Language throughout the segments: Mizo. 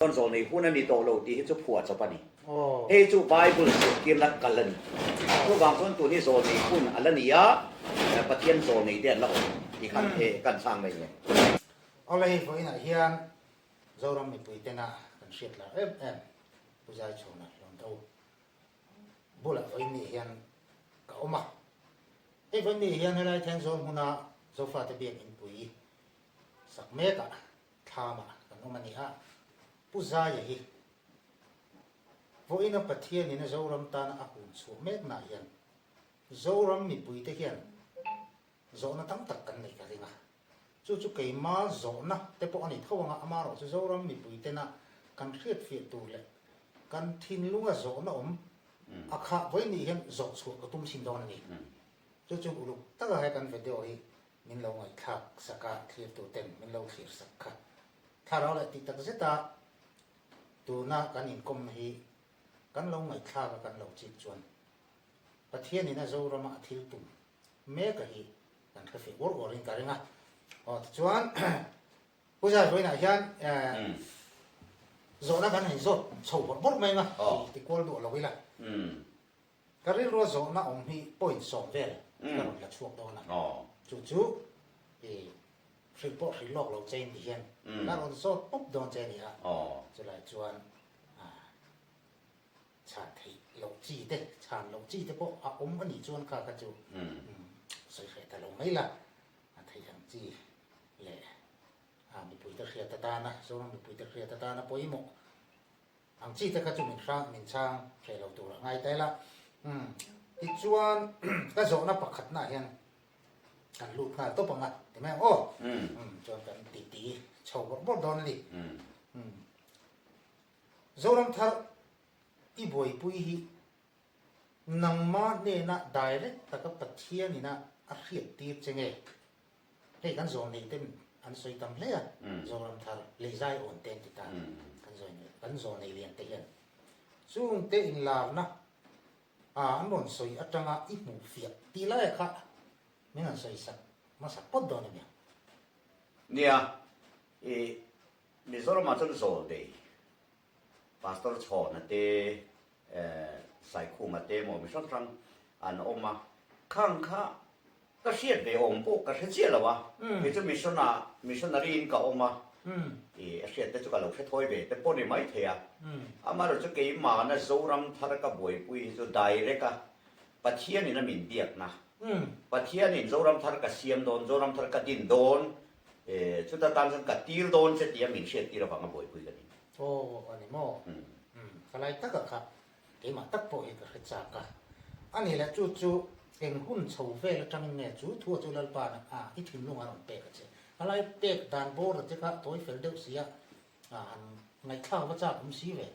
Chuan zawlnei hun a ni tawh lo tih hi chu phuah chawp a ni. Hei chu Bible zirtirna kal a ni. Chuvang chuan tun hi zawlnei hun a la ni a, Pathian zawlnei te an la awm tih khan he kan chhang mai nge. Awle hei vawiinah hian Zoram mipui tena kan hriat lar em em Pu Zaichhawna Hlawntho bulah vawiin ni hian ka awm a. Hei vawiin ni hian helai Thenzawl hmuna Zofate biakinpui sak mekah Thlamah kan awm a ni a, Pu Zaia hi vawiina Pathianin a Zoram tana a hun chhuah meknaah hian Zoram mipuite hian zawhna tam tak kan neih ka ring a. Chu chu keima zawhna te pawh a ni tho ang a, amaherawh chu Zoram mipuitena kan hriatfiah tur leh kan thinlunga zawhna awm a khah vawiin nih hian zawh chhuah ka tum chhin dawn a ni. Chu chu uluk taka he kan video hi Min lo ngaihthlak sak a, thlirtu ten min lo thlir sak kha. Thlarau leh tih tak zeta tuna kan inkawmna hi kan lo ngaihthlak a kan lo chik chuan Pathianin a Zorama a thil tum mek a hi kan hre feh uar uarin ka ring a. Aw tichuan Pu Zaivawiinah hian zawhna kan han zawt chho bawrh bawrh mai ang a, ti kual duah lo ila. Ka rilrua zawhna awm hi point sawm vel ka rawn la chhuak dawn a, chu chu i hrilh pawh hrilh lawk lo che in ti hian ka rawn zawt pawp dawn che a ni a, chulai chuan chhan theih loh chi te, chhan loh chi te pawh a awm a nih chuan kha kha chu sawi hreh ta lo mai la, a theih ang chi leh mipuite hriat atana, Zoram mipuite hriat atana pawimawh. Ang chi te kha chu min hrang min chhang hreh lo tur a ngai ta ila. Umm tichuan ka zawhna pakhatnaah hian kan lut nghal tawp ang a ti mai ang aw. Umm chuan kan titi chho bawrh bawrh dawn a ni. Umm Zoramthar i buaipui hi nangma hnena direct taka Pathianina a hriat tir che nge? Hei kan zawl nei ten an sawi tam hle a, Zoramthar leizai awn te an ti ta, kan zawi nei kan zawl nei lian te hian chung te inlarna a an rawn sawi atanga i hmuh fiah tih lai kha min han sawi sak hmasak pawt dawn ania. Nia, i Mizoramah chuan zawl nei Pastor Chhawna te, Saikhuma te emaw mi hrang hrang an awm a, khang kha ka hriat ve awm pawh ka hre chiah lo a, kei chu mission ah missionary in ka awm a, i a hriat te chu ka lo hre thawi ve te pawh ni mai thei a, amaherawhchu chu keimahna Zoram thar ka buaipui hi chu direct a Pathian in a min biakna, Pathian in Zoram thar ka siam dawn, Zoram thar ka din dawn, Chuta tan chuan ka tir dawn che tia min hriat tir avanga buaipui ka ni. Aw, a ni maw? Ka lai taka kha keimah tak pawh hi ka hre chak a. A nih leh chu chu eng hun chho vel atangin nge chu thu chu Lalpa a i thinlung a rawn pek a che. Ka lai pek dan bawr a che kha tawi fel deuh si a, han ngaihthlak va chak awm si ve.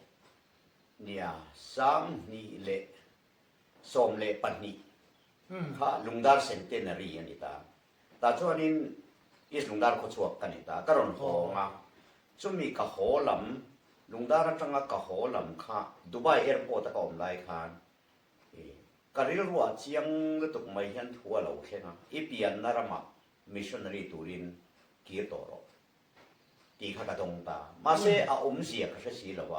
Nia, 2012 kha Lungdar Centenary a ni ta. Tah chuanin East Lungdar khawchhuak ka ni ta, ka rawn hawng a, chumi ka haw lam, Lungdar atanga ka haw lam kha Dubai airport a ka awm lai khan ka rilruah chiang lutuk mai hian thu a lo thleng a, i pianna ramah missionary turin kir tawh rawh tih kha ka dawng ta. Mahse a awmzia ka hre si lo a,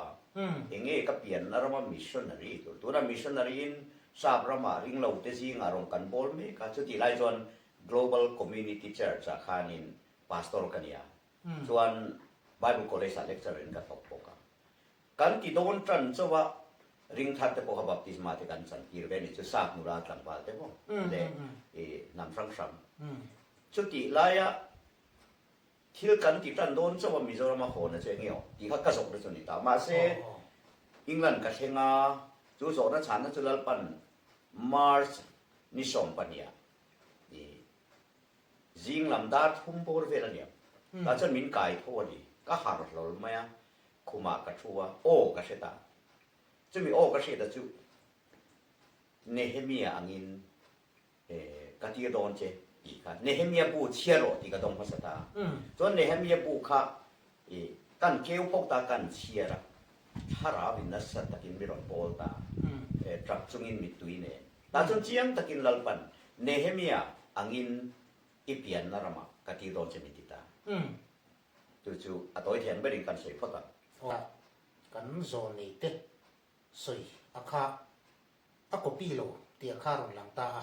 enge ka pianna rama missionary tur, tunah missionary in Sap ramah ringlo te zingah rawn kan bawl mek a, chutih lai chuan Global Community Church ah khanin Pastor ka ni a, chuan Bible College ah lecturer in ka thawk bawk a. Kan ti dawn tan chauh a, ring thar te pawh kha baptisma te kan chan tir ve a ni chu, sap nula tlangval te pawh leh hnam hrang hrang. Chutih laia thil kan ti tan dawn chauh a Mizoram a hawn a chu enge aw tih kha ka zawhna chu a ni ta. Mahse England ka thleng a, chu zawhna chhanna chu Lalpan March ni 12 ah i zing lam dar thum bawr vel a niang. Tah chuan min kai tho a ni. Ka har hlawl mai a, khumah ka thu a, aw ka hre ta. Chumi aw ka hriat a chu Nehemia angin Ka tir dawn che tih kha Nehemia bu chhiar rawh tih ka dawng hmasa ta. Chuan Nehemia bu kha kan keu phawk ta kan chhiar a, thlarau in nasa takin mi rawn pawl ta, tap chungin mittui nen. Tah chuan chiang takin Lalpan Nehemia angin i pianna ramah ka tir dawn che min ti ta. Chu chu a tawi thiang berin kan sawi phawt ang. Kan zawlnei te sawi a kha a copy lo tih a kha rawn lang ta a,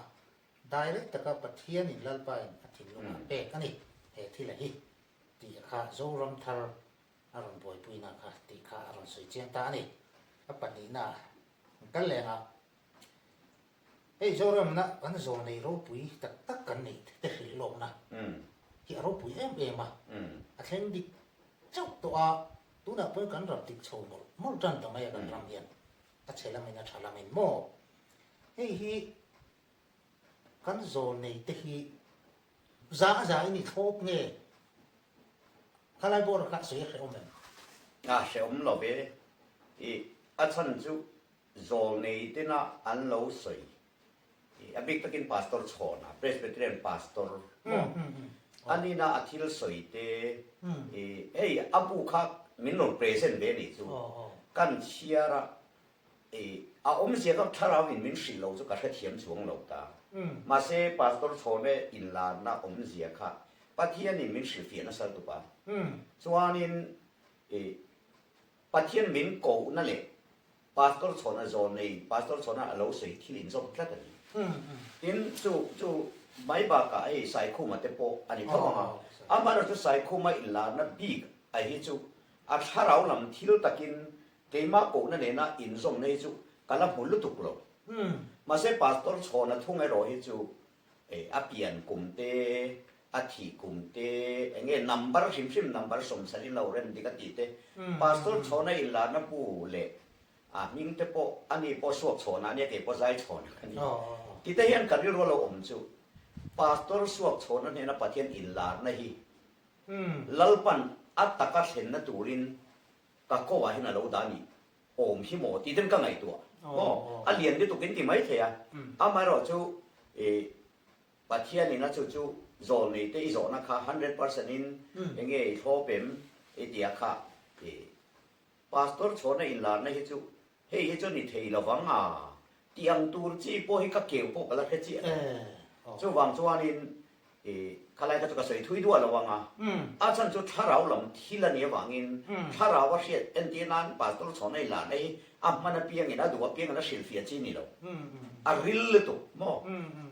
direct taka Pathianin Lalpain a thinlungah a pek a ni he thil a hi tih a kha Zoram thar a rawn buaipuina kha tih kha a rawn sawi chiang ta a ni. A pahnihna an kal leng a, hei Zoramna kan zawlnei ropui tak tak kan neih te hrilh lawkna hi a ropui em em a, a thleng dik chauh tawh a, tunah pawhin kan rap dik chho mawlh mawlh tan ta mai a kan ram hian a chhe lamin a tha lamin maw? Hei hi kan zawlnei te hi za a za in i thlawp nge? Khalai bawr kha sawi a hrehawm em? A hrehawm lo ve. I a chhan chu zawlnei tena an lo sawi. I a bik takin Pastor Chhawna, Presbyterian Pastor maw? Anina a thil sawi te i hei a bu kha min rawn present ve anih chu. Kan chhiar a I a awmzia kha thlarau in min hrilh lo chu ka hrethiam chuang lo ta. Mahse Pastor Chhawne inlarna awmzia kha Pathian in min hrilhfiah nasa lutuk a. Chuanin i Pathian min kohna leh Pastor Chhawna zawn nei Pastor Chhawna a lo sawi thil inzawm tlat a ni. Tin chu chu mai bakah hei Saikhuma te pawh a ni tho ang a. Amaherawhchu Saikhuma inlarna bik a hi chu a thlarau lam thil takin Keimah kohna nena inzawmna hi chu ka la hmu lutuk lo. Mahse Pastor Chhawna thung erawh hi chu a pian kum te, a thih kum te, eng nge number hrim hrim number sawmsal in lo rem dik a tih te, Pastor Chhawna inlarna bu leh a hming te pawh ani pawh suak chhawna ania kei pawh zai chhawna ka ni. Ti te hian ka rilru a lo awm chu Pastor suak chhawna hnena Pathian inlarna hi Lalpan a taka thlenna turin Ka ko ah hian a lo dah ni awm hi maw tih ten ka ngaihtuah maw a lian lutuk in ti mai thei a amaherawh chu i Pathian in a chu chu zawl nei te i zawhna kha 100% in enge i thlawp em i tia kha i Pastor chhawna inlarna hi chu hei hi chu ni thei lovang a tih ang tur chi pawh hi ka keu pawh ka la hre chiah lo. Chuvang chuanin i khalai kha chu ka sawi thui duah lo ang a, a chhan chu thlarau lam thil a nih avangin thlarau a hriat entir nan Pastor chhawn a inlarna hi a hman apiangin a duh apiangin a hrilhfiah chi ni lo. A ril lutuk maw?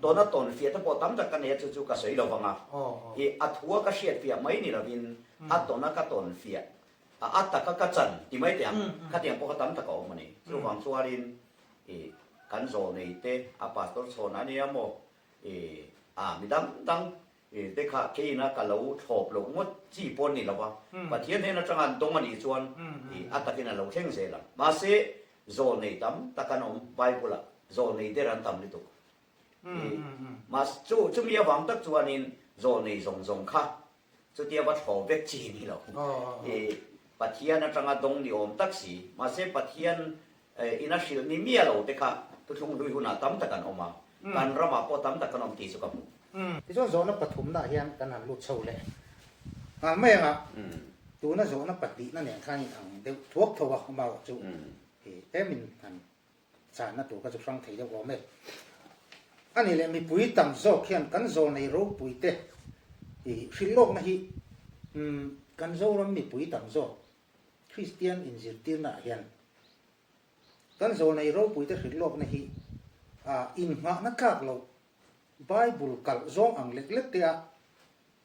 Tawna tawnfiah te pawh tam tak ka nei a chu chu ka sawi lo vang a, i a thua ka hriatfiah mai ni lovin a tawna ka tawnfiah A a taka ka chan ti mai teh ang, khatiang pawh kha tam tak a awm a ni. Chuvang chuanin i kan zawlnei te, a pastor chhawn a nia maw, i a mi dang dang i te kha keina ka lo thlawp loh ngawt chi pawh a ni lo va, Pathian hnen atanga an dawng a nih chuan i a takin a lo thleng zel ang. Mahse, zawlnei tam tak an awm, Bible ah zawlnei der an tam lutuk. I mahse chu chumi avang tak chuanin zawlnei zawng zawng kha Chutia va thlawh vek chi ni lo. I Pathian atanga dawng ni awm tak si, mahse Pathian ina hrilh ni miah lo te kha thuthlung hlui hunah tam tak an awm a, kan ramah pawh tam tak an awm tih chu ka hmu. Tichuan zawhna pathumnaah hian kan han lut chho leh nghal mai ang a, tuna zawhna pahnihna nen khan in ang deuh thuak tho a, amaherawh chu tlemin han Chahna tur kha chu hrang thei deuh awm e. A nih leh mipui tam zawk hian kan zawlnei ropui te i hrilh lawkna hi umm kan Zoram mipui tam zawk Kristian inzirtirna ah hian kan zawlnei ropui te hrilh lawkna hi a innghahna tlak loh Bible kalh zawng ang lek lek te a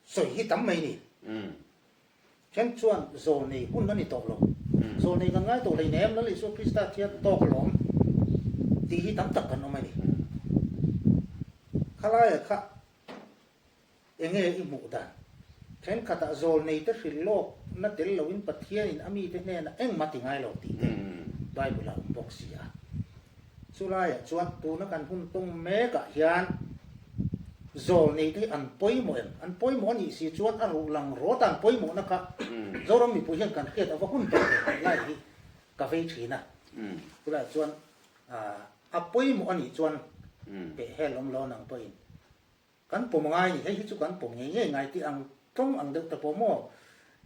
sawi hi tam mai ni. Then chuan zawlnei hun a ni tawh lo. Zawlnei kan ngai tawh hleinem, Lal Isua Krista thian tawk alawm tih hi tam tak kan awm a ni. Khalaia kha enge i hmuh dan? Thenkhatah zawlnei te hrilh lawk na tel loin Pathianin a mite hnenah engmah ti ngai lo tih te Bible ah awm bawk si a. Chulaiah chuan tuna kan hun tawng mekah hian zawlnei te hi an pawimawh em? An pawimawh a nih si chuan a ruh lang rawt a an pawimawhna kha Zoram mipui hian kan hriat ava hun tawh ve tih lai hi ka vei thin a. Chulaiah chuan a pawimawh a nih chuan peh hel awm lo nang pawhin kan pawm ngai a ni. Hei hi chu kan pawm ngei ngei ngai tih ang tawng ang deuh ta pawh maw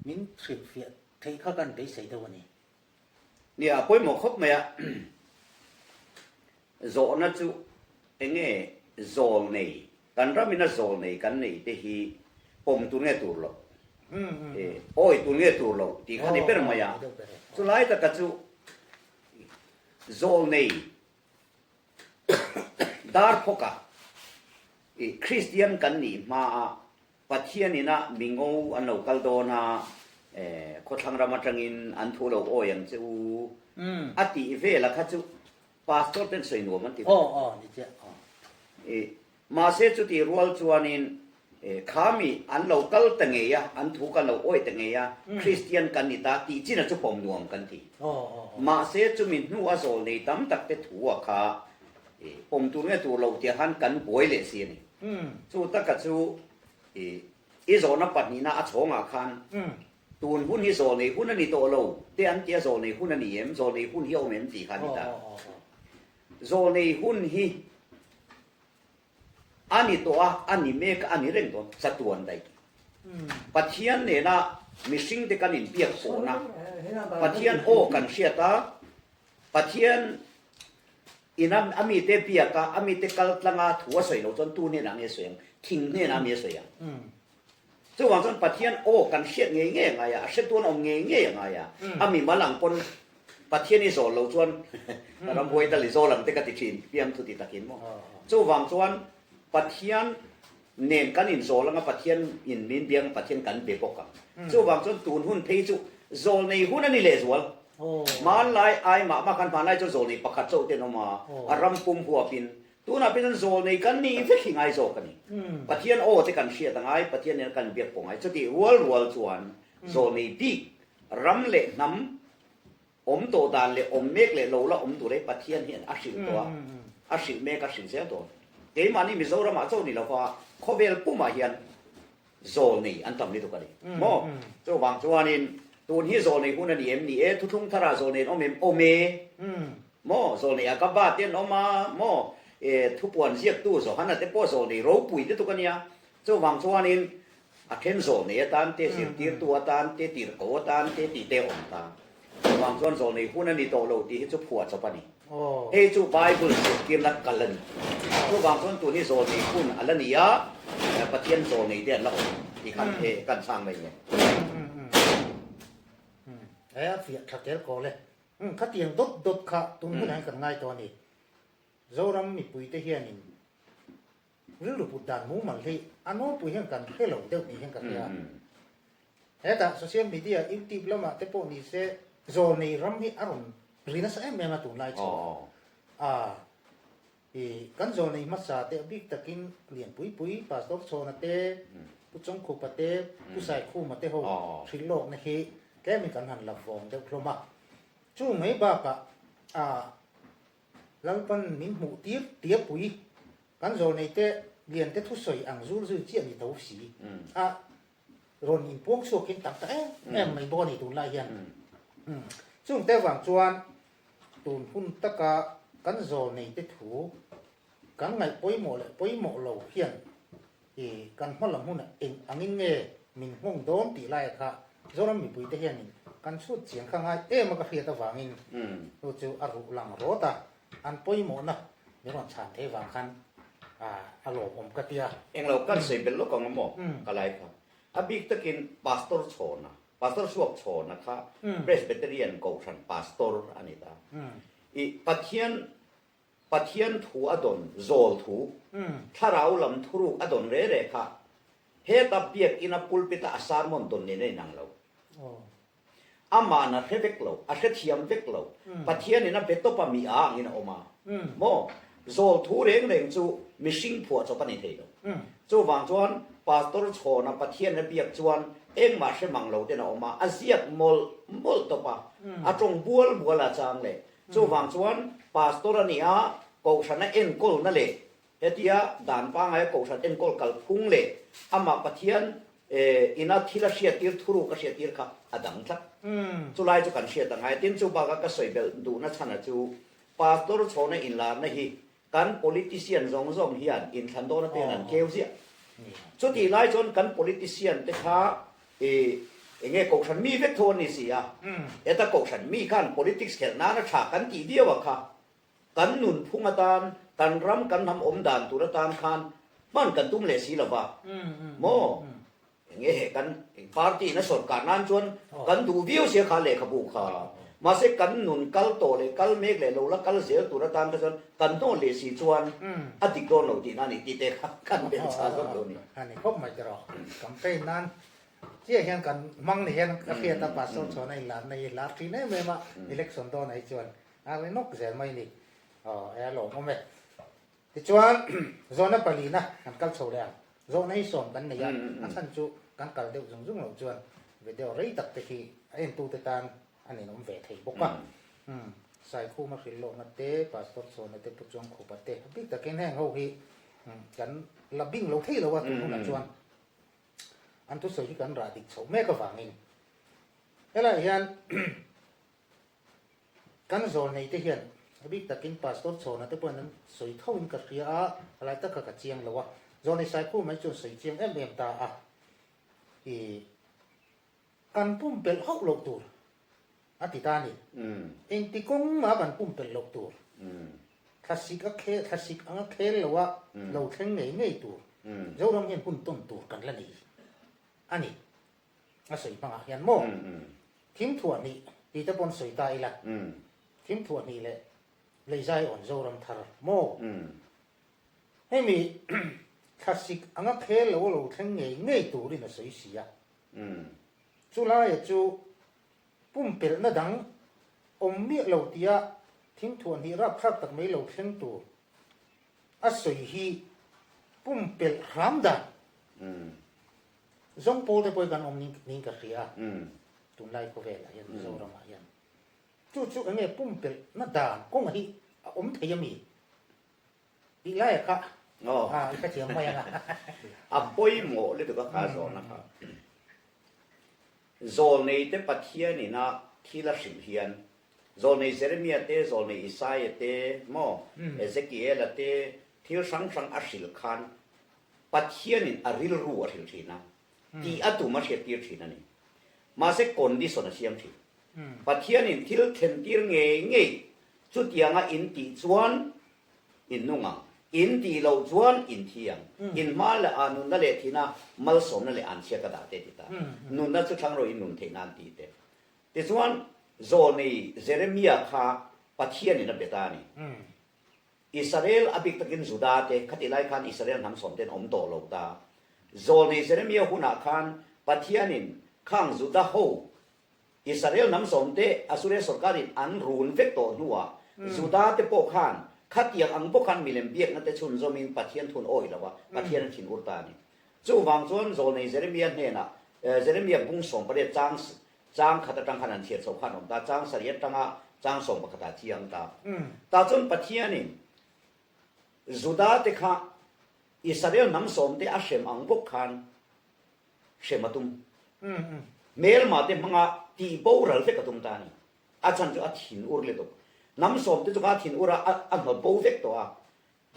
min hrilhfiah theih kha kan beisei deuh a ni. Nia, a pawimawh khawp mai a. Zawhna chu enge zawl nei, kan ramina zawl nei kan nei te hi pawm tur nge tur loh, awi tur nge tur loh tih kha ni ber mai a. Chulai taka chu. Zawlnei Darphawka i Kristian kan nih hmaa Pathian ina mingo an lo kal dawn a, khawthlang ram atangin an thu lo awi ang che u a tih vela kha chu Pastor ten sawi nuam an ti vek. Mahse chutih rual chuanin khami an lo kal ta ngei a, an thu kan lo awi ta ngei a, Kristian kan ni ta tih chin a chu pawm nuam kan ti. Mahse chumi hnu a zawl nei tam tak te thu a kha pawm tur nge tur lo tih khan kan buai leh si a ni. Chu taka chu i zawhna pahnihna a chhawngah khan tun hun hi zawl nei hun a ni tawh lo te an tia zawl nei hun a ni em, zawl nei hun hi a awm em tih kha a ni ta. Zawl nei hun hi A ni tawh a, a ni mek a, a ni reng dawn, chatuan daih. Pathian nena mihringte kan inbiak pawhna, Pathian aw kan hriat a, Pathian ina a mite biak a, a mite kal tlanga thu a sawi loh chuan tu hnenah nge sawi ang? Thing hnenah mi a sawi ang. Chuvang chuan Pathian aw kan hriat ngei ngei a ngai a, a hretuan awm ngei ngei a ngai a, a mimal ang pawn Pathian i zawl lo chuan ramhuai dal i zawl ang te ka ti thin piang thu ti takin maw. Chuvang chuan Pathian nen kan inzawl anga Pathian in min biang Pathian kan be bawk ang. Chuvang chuan tun hun phei chu zawl nei hun a ni lehzual. Hmanlai ai mah mah khan hmanlai chuan zawl nei pakhat chauh te an awm a, a ram pum huapin Tunah pawh chuan zawl nei kan nih vek hi ngai zawk a ni. Pathian aw te kan hriat a ngai, Pathian nen kan biak pawh ngai. Chutih rual rual chuan zawl nei bik ram leh hnam awm tawh dan leh awm mek leh lo la awm tur hi Pathian hian a hrilh tawh a, a hrilh mek a hrilh zel dawn. Keimahni Mizoramah chauh ni lova khawvel pumah hian zawl nei an tam lutuk a ni maw? Chuvang chuanin tun hi zawl nei hun a ni em ni e? Thuthlung tharah zawl nei an awm em? Awm e maw? Zawl nei Agaba te an awm a maw? E thupuan ziaktu Johana te pawh zawl nei ropui lutuk a nia. Chuvang chuanin a then zawl nei atan te, zirtirtu atan te, tirhko atan te tih te a awm ta. Chuvang chuan zawl nei hun a ni tawh lo tih hi chu phuah chawp a ni. Hei chu Bible zirtirna kal a ni. Chuvang chuan tun hi zawl nei hun a la ni a, Pathian zawl nei te an la awm tih khan he kan chhang mai nge. He a fiah tha tel kawl e. Khatiang dawt dawt kha tun hunah hian kan ngai tawh a ni. Zoram mipuite hianin Rilru put dan mumal hi a nawlpui hian kan hre lo deuh ni hian ka hria. Hetah social media, youtube lamah te pawh ni se zawlnei ram hi a rawn ri nasa em em a tunlai chu. A i kan zawlnei hmasa te a bik takin lian pui pui Pastor Chhawna te, Pu Chawngkhupa te, Pu Saikhuma te ho hrilh lawkna hi tlemin kan han la vawng deuh hlawm a. Chu mai bakah a Lalpan min hmuh tir tiapui kan zawlneite liante thusawi ang zur zui chiah ni tho si a rawn inpuang chhuakin tak ta em em mai bawk a ni tunlai hian. Chungte vang chuan tun hun taka kan zawlneite thu kan ngaih pawimawh leh pawimawh lo hian i kan hma lam hunah eng angin nge min nghawng dawn tih lai kha Zoram mipuite hianin kan chhut chiang kha ngai em a ka hriat avangin chu chu a ruh lang rawt a, an pawimawhna min rawn chhan thei vang khan a lawmawm ka ti a. Englo kan sawi belh lawk ang maw ka lai kha. A bik takin Pastor Chhawna, Pastor Suak Chhawna kha Presbyterian Kohhran Pastor a ni ta. I Pathian Pathian thu a dawn zawl thu, thlarau lam thuruk a dawn re re kha heta biakina pulpit-a a sermon dawn nen a inang lo. Ama'n a hre vek lo, a hrethiam vek lo. Pathianin a be tawp a mi a angin a awm a. Maw? Zawl thu reng reng chu mihring phuah chawp a ni thei lo. Chuvang chuan Pastor Chhawna Pathian a biak chuan engmah hre mang lo ten a awm a, a ziak mawlh mawlh tawp a, a tawng bual bual a chang leh. Chuvang chuan Pastor a nih a, Kohhrana enkawlna leh hetia dan pangaia Kohhran enkawl kalphung leh amah Pathian ina thil a hriattir, thuruk a hriattir kha a dang tlat. Chulai chu kan hriat a ngai. Tin, chu baka ka sawi belh duhna chhana chu Pastor chhawna inlarna hi kan politician zawng zawng hian inthlan dawn aten an keu ziah. Chutih lai chuan kan politician te kha i enge kohhran mi vek tho an ni si a, heta kohhran mi khan politics khelh nan a tha kan tih viau a kha, kan nunphung atan, kan ram kan hnam awm dan tur atan khan hman kan tum leh si lova maw? Enge he kan party in a sawrkar nan chuan kan duh viau sia kha lehkhabu kha. Mahse kan nun kal tawh leh kal mek leh lo la kal zel tur atan kha chuan kan hnawh leh si chuan a dik dawn lo tihna a ni tih te kha kan bel chah zawk lo a ni. A ni khawp mai tiraw. Campaign nan chiah hian kan hmang ni hian ka hriat a, Pastor chhuahna inlarna hi lar thin em em a, election dawnah hi chuan a ri nawk zel mai a ni. Aw e a lawmawm e. Tichuan, zawhna palina kan kal chho leh ang. Zawhna hi sawm kan nei a, a chhan chu kan kal deuh zung zung loh chuan video rei tak te khi a entute tan a ninawm ve thei bawk a. Saikhuma hrilhlawhna te, Pastor Chhawna te, Pu Chuangkhupa te, a bik takin heng ho hi kan la bing lo thei lo a tun hunah chuan an thusawi hi kan rah dik chhoh mek avangin helaiah hian Kan zawlnei te hian a bik takin Pastor Chhawna te pawhin an sawi tho in ka hria a, a lai tak kha ka chiang lo a, zawlnei Saikhu mai chuan sawi chiang em em ta a, i kan pumpelh hauh loh tur a ti ta a ni. Engti kawng mah kan pumpelh loh tur, thlasik a khel thlasik anga khel lo a lo thleng ngei ngei tur, Zoram hian hun tawn tur kan la nei a ni. A sawi hmangah hian maw thim thuah hnih tih te pawn sawi ta ila, thim thuah hnih leh leizai awn Zoram thar maw? Hemi thlasik anga khel lo a lo thleng ngei ngei turin a sawi si a. Chulaia chu pumpelhna dang awm miah lo tia thim thuah hnih rapthlak tak mai lo thleng tur a sawi hi pumpelh hram dan. Zawng pawl te pawh hi kan awm niin ka hria a, tunlai khawvelah hian Mizoramah hian chu chu eng nge pumpelhna dan kawngah hi a awm thei a mi tih laia kha i hrethiam mai ang a. A pawimawh lutuk a kha zawhna kha. Zawlnei te Pathianin a thil a hrilh hian Zawlnei Jeremia te, Zawlnei Isaia te, maw Ezekiela te thil hrang hrang a hrilh khan Pathianin a rilru a hrilh thin a, tih a tum a hriattir thin a ni. Mahse condition a siam thin. Pathianin thil thlentir ngei ngei chutianga in tih chuan in nung ang, in tih loh chuan in thi ang. In hma leh ah nunna leh thihna malsawmna leh anchhia ka dah te ti ta. Nunna chu thlang rawh in nun theih nan tih te. Tichuan Zawlnei Jeremia kha Pathianin a be ta a ni. Israel, a bik takin Juda te, khatih lai khan Israel hnam sawm ten awm tawh lo ta. Zawlnei Jeremia hunah khan Pathianin khang Juda ho, Israel hnam sawm te Assuria sorkarin an run vek tawh hnuah Juda te pawh khan khatiang ang bawk khan milem biakna te chhunzawmin Pathian thun awih lo a, Pathian a thin ur ta a ni. Chuvang chuan Zawlnei Jeremia hnenah Jeremia bung 18 chang Chang khat atang khan an chhiar chho khan awm ta, chang sarih atanga chang 11 ah chiang ta. Tah chuan Pathianin Juda te kha Israel hnam sawm te a hrem ang bawk khan hrem a tum. Hmelma te hmanga tih boral vek a tum ta a ni. A chhan chu a thin ur lutuk. Hnam sawm te chu kha a thin ur a, a hnawt bo vek tawh a.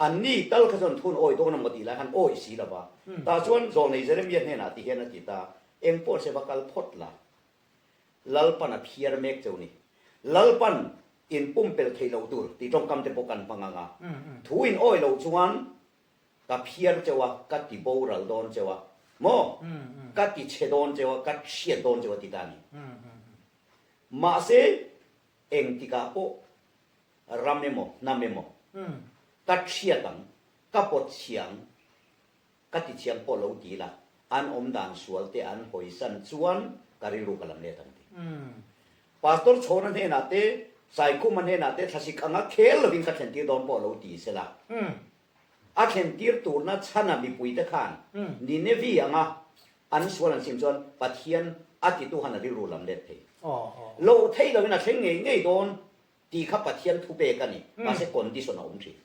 An ni tal kha chuan thun awi dawn a maw tih lai khan awi si lo va. Tah chuan Zawlnei Jeremia hnenah ti hian a ti ta, Eng pawh se va kal phawt la, Lalpan a phiar mek cheu ni. Lalpan in pumpelh theih loh tur tih tawngkam te pawh kan hmang ang a. Thu in awi loh chuan ka phiar cheu a, ka ti boral dawn cheu a, maw? Ka ti chhe dawn cheu a, ka hriat dawn cheu a ti ta a ni. Mahse, engtikah pawh Ram emaw, hnam emaw, ka thiat ang, ka pawt chhia ang, ka ti chhiang pawh lo ti ila, an awm dan sual te an hawisan chuan ka rilru ka lam let ang ti. Pastor Chhawna hnenah te, Saikhuma hnenah te thlasik anga khel lovin ka thlentir dawn pawh lo ti sela, a thlentir turna chhana mipuite khan Ninevi anga an sual an sim chuan Pathian a titu khan a rilru lam let thei. Lo thei lovin a thleng ngei ngei dawn. Tih kha Pathian thu pek a ni, mahse condition a awm thin.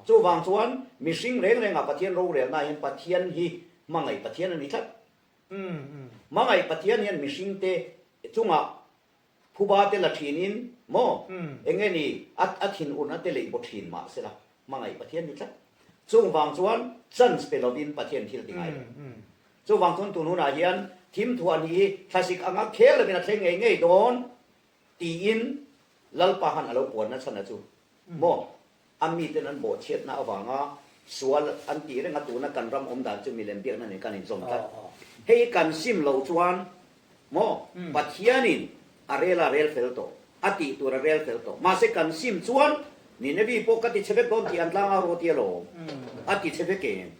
Chuvang chuan mihring reng rengah Pathian rorelna hian Pathian hi hmangaih Pathian a ni tlat. Hmangaih Pathian hian mihringte chungah phuba te la thinin maw eng nge ni a thinurna te leih baw thin mahsela hmangaih Pathian ni tlat. Chuvang chuan chance pe lovin Pathian thil ti ngai lo. Chuvang chuan tun hunah hian thimthuah ni hi thlasik anga khel lovin a thleng ngei ngei dawn. Tiin Lalpa han a lo puanna chhan a chu maw? A miten an bawhchhiatna avanga sual an tih reng a, tuna kan ram awm dan chu milem biakna nen kan inzawm tlat. Hei kan sim loh chuan maw Pathianin a rel a rel fel tawh. A tih tur a rel fel tawh. Mahse kan sim chuan Ninevi pawh ka ti chhe vek dawn tih an tlang au rawh ti alawm. A ti chhe vek em?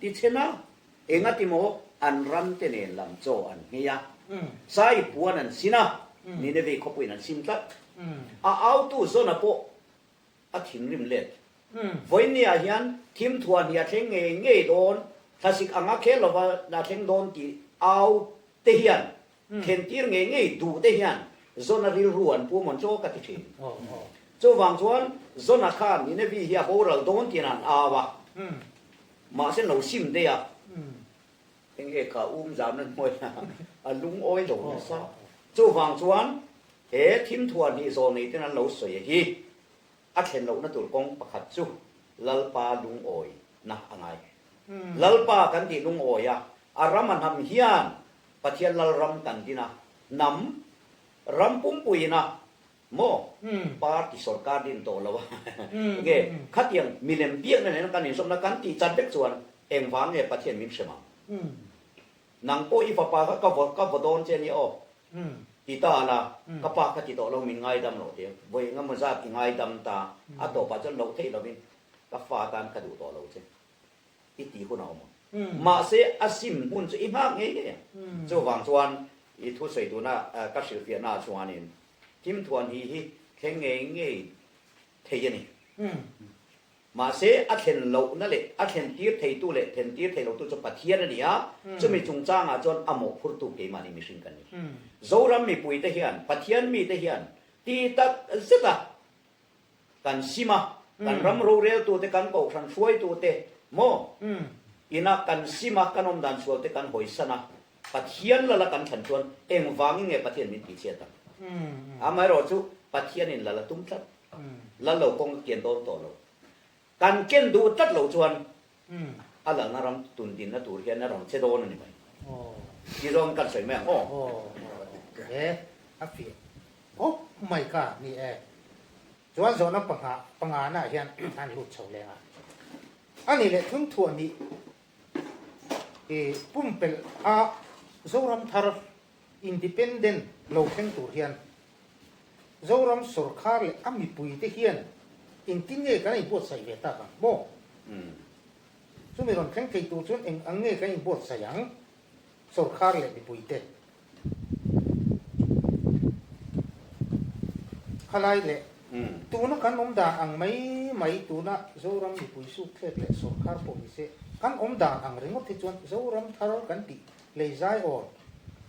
Ti chhe na. Engati maw an ram te nen lam chaw an nghei a, sai puan an sin a, Ninevi khawpuiin an sim tlat. A autu Jona pawh a thinrim let. Vawiinniah hian thim thuan hi a thleng ngei ngei dawn, thlasik anga khel lova a thleng dawn tih au te hian thlentir ngei ngei duh te hian Jona rilru an pu mawn chaw ka ti thin. Chuvang chuan Jona khan Ninevi hi a boral dawn tiin an au a, mahse lo sim daih a, eng nge kha um zamna hnuaiah a lungawi lo nasa. Chuvang chuan he thim thuan hi zawlnei ten an lo sawi a hi a thlen lohna tur kawng pakhat chu Lalpa lungawina a ngai. Lalpa kan tih lungawi a, a ram a hnam hian Pathian Lalram kan din a, hnam ram pumpuiin a maw party sorkar din tawh lo a, nge khatiang milem biakna nena kan inzawmna kan tih chat vek chuan engvang nge Pathian min hrem ang? Nang pawh i fapa kha ka vaw ka vaw dawn che ania aw ti ta la, ka pa kha ti tawh lo min ngaidam lo ti a, vawi engemaw zat i ngaidam ta a tawpah chuan loh theih lovin ka fa tan ka duh tawh lo che i tih hun a awm ang. Mahse a sim hmun chu i nghak ngei ngei ang. Chuvang chuan i thusawi tuna ka hrilhfiahnaah chuanin thimthuan hi hi thleng ngei ngei thei a ni. Mahse, a thlen lohna leh a thlen tir theitu leh thlen tir thei lotu chu Pathian a ni a, chumi chungchangah chuan a mawhphurtu keimahni mihring kan ni. Zoram mipuite hian, Pathian mite hian ti tak zeta kan sim a, kan ram roreltute, kan kohhran hruaitute maw ina kan sim a, kan awmdan sualte kan hawisan a, Pathian lala kan thlan chuan engvangin nge Pathian min tihchhiat ang? Amaherawhchu, Pathianin lal a tum tlat. Lal lo kawng a kian dawn tawh lo. Kan ken duh tlat loh chuan a lalna ram tun dinna tur hian a rawn che dawn a ni mai. Ti zawng kan sawi mai ang aw. He a fiah khawp mai ka ni e. Chuan zawhna panga pangana hian an lut chho leng a. A nih leh thung thuah nih i pumpelh a Zoram thar independent lo thleng tur hian Zoram sawrkhar leh a mipuite hian engtin nge kan inbuatsaih ve tak ang maw? Chumi rawn thleng thei tur chuan eng ang nge kan inbuatsaih ang sawrkhar leh mipuite? Khalai leh tuna kan awm dan ang mai mai tuna Zoram mipui sukthlek leh sawrkhar pawh ni se kan awm dan ang ringawt hi chuan Zoram thar kan tih lei zai awn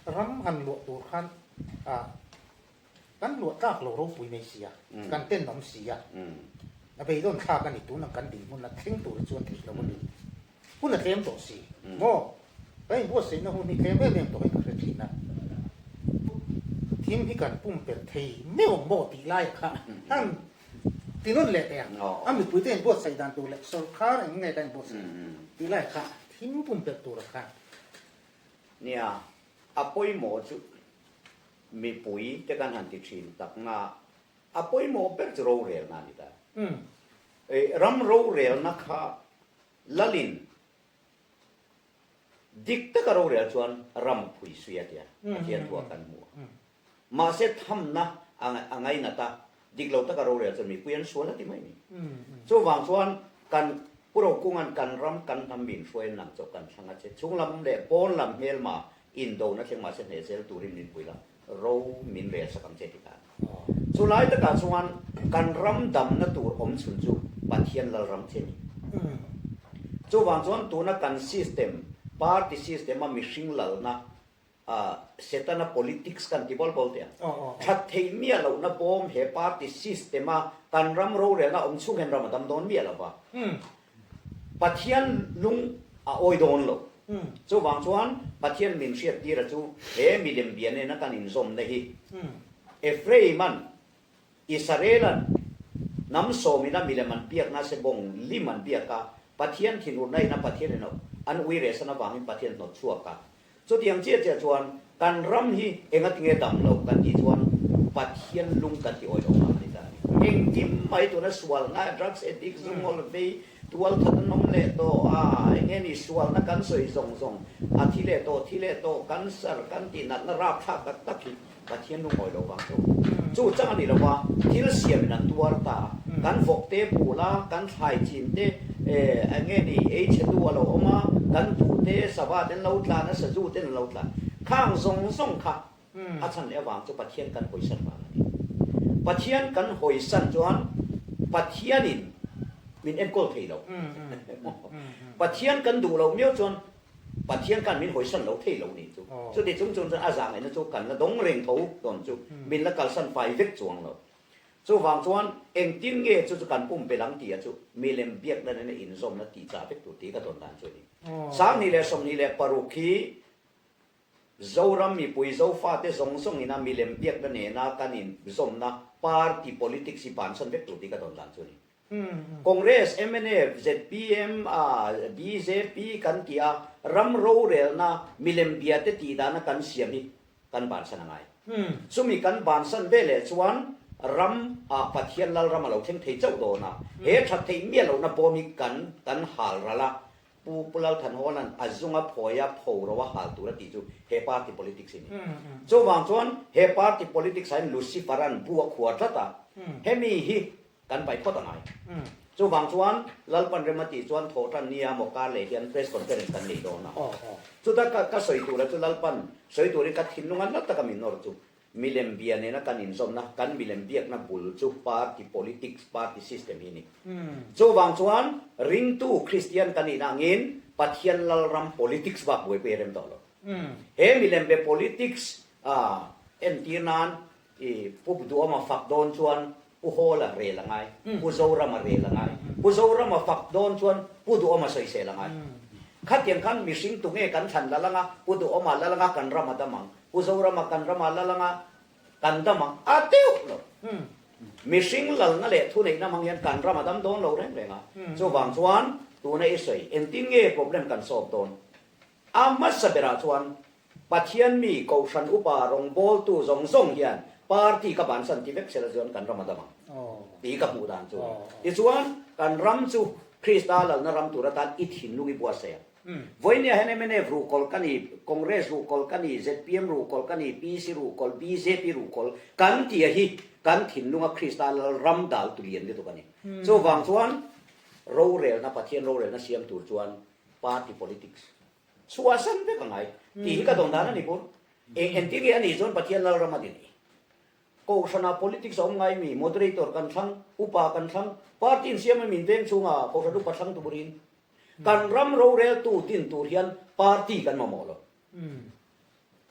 ram han luah tur khan a kan luah tlak lo ropui mai si a, kan tenawm si a, a beidawn thlak a ni tun ang kan dinhmun a thleng tur hi chuan theih lo a ni. Hun a tlem tawh si maw? Kan inbuatsaihna hun hi tlem em em tawh in ka hre thin a, thim hi kan pumpelh thei meuh ang maw tih lai kha han ti nawn leh teh ang, a mipuite inbuatsaih dan tur leh sawrkar eng nge kan inbuatsaih tih lai kha thim pumpelh tur a khan. Nia, a pawimawh chu mipui te kan han ti thin tak na a pawimawh ber chu rorelna a ni ta. Ram rorelna kha lalin dik taka rorel chuan ram phui sui a tia Pathian thu ah kan hmu a. Mahse thamna a ngainat a, dik lo taka rorel chuan mipui an sual a ti mai ni. Chuvang chuan kan Pu Rokunga'n kan ram kan hnam min hruai nang chauh kan thlang a che. Chhunglam leh pawn lam hmelma Indona thleng mahse hneh zel turin min pui la, ro min rel sak ang che ti ta. Chu lai takah chuan kan ram damna tur awm chhun chu Pathian Lalram che ni. Chuvang chuan tuna kan system, party system a mihring lalna, Setana politics kan ti bawl bawl teh ang. That theih miah lohna bawm he party system a kan ram rorelna awm chhung hian ram a dam dawn miah lova. Pathian lung a awi dawn lo. Chuvang chuan Pathian min hriattira chu he milem bia nena kan inzawmna hi Ephraim-a'n, Israel-a'n hnam sawmina milem an biakna se bawng lim an biak a, Pathian thinurna ina Pathianin an ui rehsan avangin Pathian hnawt chhuak a. Chutiang chiah chiah chuan kan ram hi engatinge dam lo kan tih chuan Pathian lung kan ti awi lo vang a ni ta a ni. Engkim mai tuna sualna, drugs addict, zu ngawl vei, tual that an awm leh tawh a, enge ni sualna kan sawi zawng zawng a thi leh tawh, thi leh tawh, cancer kan tih natna rapthlak tak tak hi. Pathian lungawi lo vang chu. Chu chang a ni lo va, thil siamin an tuar ta a. Kan vawk te bul a, kan thlai chin te eng nge ni ei chhe tu a lo awm a, kan buh te sava ten lo tlan a, sazu ten an lo tlan. Khang zawng zawng kha a chhan leh avang chu Pathian kan hawisan vang a ni. Pathian kan hawisan chuan Pathianin min enkawl thei lo. Pathian kan duh loh miau chuan Pathian khan min hawisan lo thei lo nih chu. Chuti chung chung chuan a zahngaihna chu kan la dawng reng tho dawn chu min la kalsan fai vek chuang lo. Chuvang chuan engtin nge chu chu kan pumpelh ang tih a chu milem biakna nena inzawmna tih chah vek tur tih ka dawn dan chu a ni. 2026 hi Zoram mipui Zofate zawng zawngina milem biakna nena kan inzawmna party politics hi bansan vek tur tih ka dawn dan chu a ni. Congress, mnf, zpm, bjp kan tih a, ram rorelna milem biate tih dana kan siam hi kan bansan a ngai. Chumi kan bansan ve leh chuan ram ah Pathian Lalram a lo thleng thei chauh dawn a, he that theih miah lohna bawm hi kan kan hal ral a, Pu Pu Lalthanhawla'n a zunga phawia pho ro a hal tur a tih chu he party politics hi a ni. Chuvang chuan he party politics ah hian Lucifer-a'n bu a khuar tlat a, hemi hi kan paih phawt a ngai. Chuvang chuan Lalpan rem a tih chuan thawhtan nia maw kar leh hian press conference kan nei dawn a. Chuta ka ka sawi tura chu Lalpan sawi turin ka thinlung a na taka min nawr chu milem bia nena kan inzawmna, kan milem biakna bul chu party politics, party system hi a ni. Chuvang chuan ringtu Kristian kan nihna angin Pathian Lalram politics bak buaipui a rem tawh lo. He milem be politics entir nan I Pu Duama fak dawn chuan Pu Hawla rel a ngai, Pu Zorama rel a ngai. Pu Zorama fak dawn chuan Pu Duama sawisel a ngai. Khatiang khan mihring tunge kan thlan lal anga, Pu Duama lal anga kan ram a dam ang, Pu Zorama kan rama lal anga kan dam ang a deuh lo. Mihring lalna leh thuneihna hmang hian kan ram a dam dawn lo reng reng a. Chuvang chuan tuna i sawi engtin nge problem kan solve dawn? A hmasa berah chuan Pathian mi Kohhran upa rawngbawltu zawng zawng hian party ka bansan ti vek sela chuan kan ram a dam ang tih ka hmuh dan chu a ni. Tichuan, kan ram chu Krista lalna ram tur atan i thinlung i buatsaih ang. Vawinia hian mnf ruhkawl ka ni, Congress ruhkawl ka ni, zpm ruhkawl ka ni, PC ruhkawl, bjp ruhkawl kan tia hi kan thinlunga Krista lal ram dal tu lian lutuk a ni. Chuvang chuan rorelna, Pathian rorelna siam tur chuan party politics Chhuahsan vek a ngai tih hi ka dawn dan a ni bur. Eng entir nge a nih chuan Pathian Lalram a ni nei. Kohhranah politics a awm ngai mi, moderator kan thlang, upa kan thlang, party in siam a min veng chhunga kohhran upa thlang turin kan ram roreltu din tur hian party kan mamawh lo.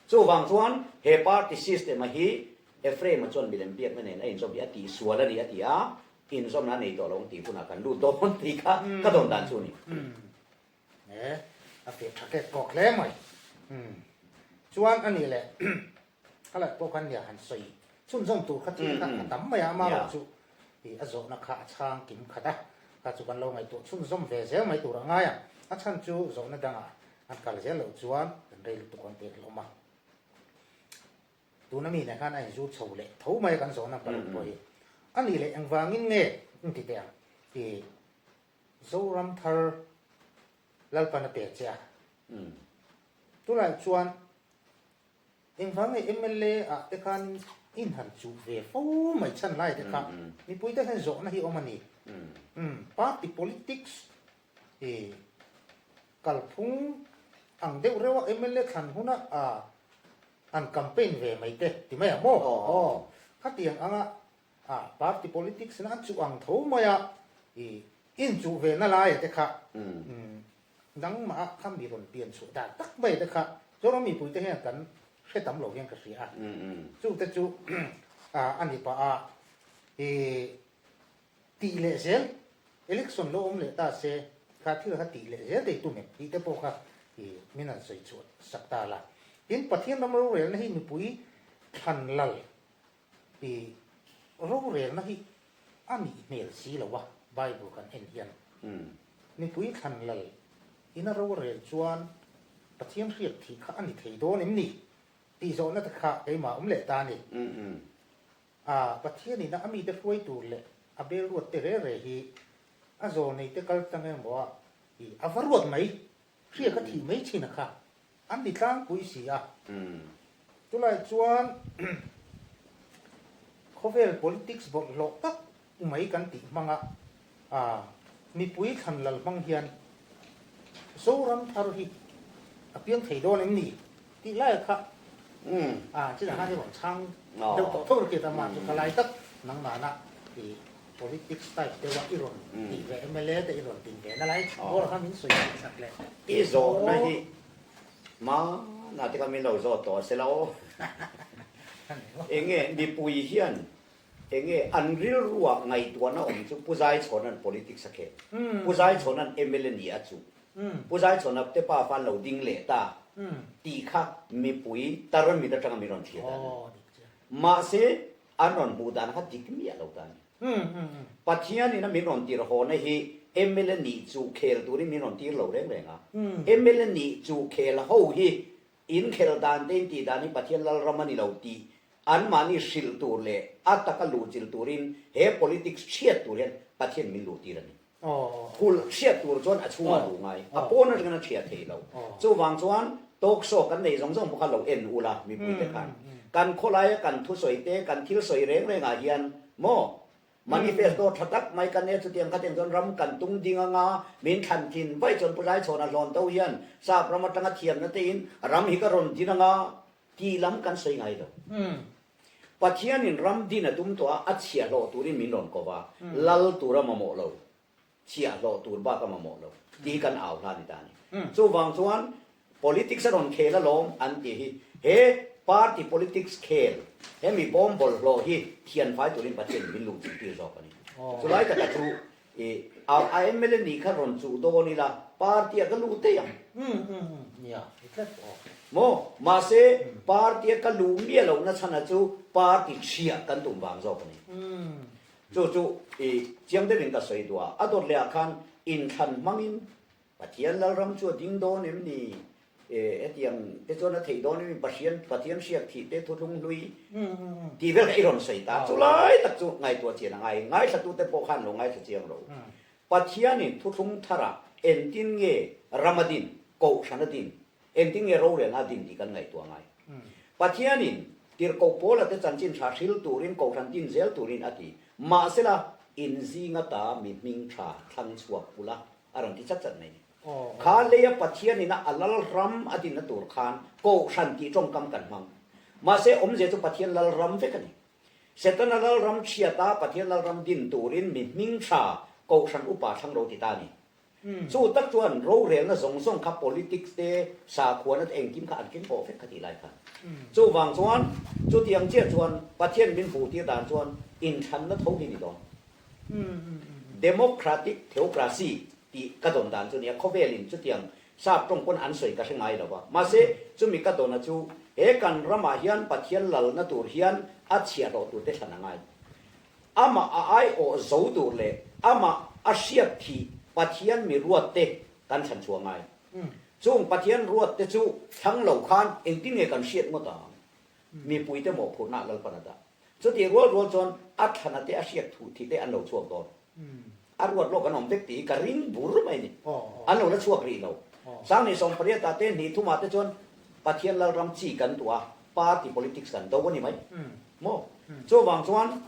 Chuvang chuan he party system a hi Ephraim-a chuan milem biakna nen a inzawm hi a tihsual a ni a ti a, inzawmna a nei tawh lo ang tih hunah kan lut dawn tih kha ka dawn dan chu a ni. E, a feh tha kek kawk hle mai. Umm. Chuan a nih leh ka laih pawh khan nia han sawi chhunzawm tur kha thil kha a tam mai a, amaherawh chu ih a zawhna kha a chhang kim khat a, kha chu kan lo ngaihtuah chhunzawm ve zel mai tur a ngai a, a chhan chu zawhna dangah an kal zel loh chuan kan rei lutuk ang tih a hlawm a. Tuna mi nen khan a inzur chho leh tho mai a kan zawhna paruk pawh hi. A nih leh engvangin nge in ti teh ang ih Zoram thar Lalpan a pe che a. Tunah chuan engvang nge mla ah te khan in han chuh ve fo mai chhan lai te kha mipui te hian zawhna hi awm a ni. Party politics i kalphung ang deuh reuh a mla thlan huna an campaign ve mai te ti mai ang maw? Aw khatiang anga A party politics in an chuh ang tho mai a, i inchuh ve na lai te kha nangmah ah kha mi rawn pian chhuah dan tak mai te kha Zoram mipui te hian kan hre tam lo hian ka hria a, chu te chu a ni pah a, i tih leh zel election lo awm leh ta se kha thil kha tih leh zel thei tum em tih te pawh kha i min han sawi chhuah sak ta la. Tin, Pathian ram rorelna hi mipui thlan lal I rorelna hi a nih hmel si lo a, Bible kan en hian. Mipui thlan lal ina rorel chuan Pathian hriat thih kha a ni thei dawn em ni? Tih zawhna te kha keimah awm leh ta a ni. A, Pathian ina a mite hruai tur leh a bel ruat te re re hi a zawlnei te kal tlang emaw a, i a va ruat mai, hriat a thih mai thin a kha an ni tlangpui si a. Chulai chuan khawvel politics bawlhhlawh tak mai kan tih hmanga mipui thlan lal hmang hian Zoram thar hi a piang thei dawn em ni tih lai kha chinah khan i rawn chhang deuh tawh tho ringawt a, mah chu ka lai tak nangmahna i politics type deuha i rawn tih ve mla te i rawn din ve na lai bawr kha min sawi theih sak leh. I zawhna hi hmanah te kha min lo zawt tawh a se lo. Enge mipui hian Enge an rilruah ngaihtuahna awm chu Pu Zaichhawna'n politics a khel. Pu Zaichhawna'n mla ni a chuh. Pu Zaichhawna te pa fan lo ding leh ta tih kha mipui tarmit atanga min rawn thlir dan a ni. Mahse, an rawn hmuh dan kha dik miah lo ta a ni. Pathianin a min rawn tir hawna hi mla nih chuh khel turin min rawn tir lo reng reng a. Mla nih chuh khel ho hi Inkhel dan te intih dan hi Pathian Lalram a ni lo tih anmahni hrilh tur leh a taka luhchilh turin he politics chhiat tur hian Pathian min luhtir a ni. Kulh chhiat tur chuan a chhungah luh ngai, a pawn atangin a chhiat thei lo. Chuvang chuan talk show kan nei zawng zawng pawh kha lo en ula mipuite khan. Kan khawlaia kan thusawi te, kan thil sawi reng rengah hian maw Manifesto tha tak mai kan e chutiang kha tiang chuan ram kan tung ding anga min thlan thin vaih chuan Pu Laichhawn a hlawn to hian sap ram atanga thiamna te in ram hi ka rawn din anga tih lam kan sawi ngai lo. Pathian in ram din a tum tawh a, a chhiahhlawh turin min rawn ko va, lal tur a mamawh lo, chhiahhlawh tur bak a mamawh lo tih hi kan au hla ni ta a ni. Chuvang chuan politics a rawn khel alawm an tih hi he party politics khel hemi bawm bawlhhlawh hi thianfai turin Pathian min luh chilh tir zawk a ni. Chulai taka chu i a mla nih kha rawn chuh dawn ila party ah ka luh daih ang. Maw? Mahse party a ka luh miah lohna chhana chu party chhiah kan tum vang zawk a ni. Chu chu i chiang deuhin ka sawi duh a, a dawt leh ah khan inthlan hmangin Pathian Lalram chu a ding dawn em ni? E, hetiang te chuan a theih dawn em ni? Pathian, Pathian hriak thih te thuthlung hlui tih vel kha i rawn sawi ta. Chu lai tak chu ngaihtuah chian a ngai. Ngaithlatute pawh khan lo ngaithla chiang lo. Pathianin thuthlung tharah engtin nge ram a din, kohhran a din, Engtin nge rorelna a din tih kan ngaihtuah ngai. Pathianin tirhkoh Paula te chanchin tha hril turin kohhran din zel turin a ti. Mahsela, inzinga ta mi hming tha thlang chhuak ula a rawn ti chat chat mai ni. Kha leia Pathianina a lal ram a dinna tur khan kohhran tih tawngkam kan hmang. Mahse, awmzia chu Pathian lal ram vek a ni. Setana lal ram chhiata Pathian lal ram din turin mi hming tha kohhran upa thlang ro ti ta a ni. Chu tak chuan rorelna zawng zawng kha politics te, sakhuana te engkim kha an keng pawh vek kha tih lai khan. Chuvang chuan chutiang chiah chuan Pathian min hmuh tir dan chuan inthlanna tho hi ni dawn. Democratic theocracy tih ka dawn dan chu nia, khawvelin chutiang sap tawng pawn an sawi ka hre ngai lo va. Mahse chumi ka dawna chu he kan ramah hian Pathian lalna tur hian a chhiahhlawh tur te thlan a ngai. Amah a aiawh zo tur leh amah a hriat thih Pathian mi ruat te kan thlan chhuah ngai. Chung Pathian ruat te chu thlang lo khan engtin nge kan hriat ngawt ang? Mipui te mawhphurhna ah Lalpan a dah. Chutih rual rual chuan a thlana te a hriat thuh thih te an lo chhuak dawn. A ruat lawk an awm vek tih hi ka ring bur mai a ni. An lo la chhuak rih lo. Sanghnih 18 ah te hnih thumah te chuan Pathian Lalram chi kan tuah a, party politics kan do a ni mai. Maw? Chuvang chuan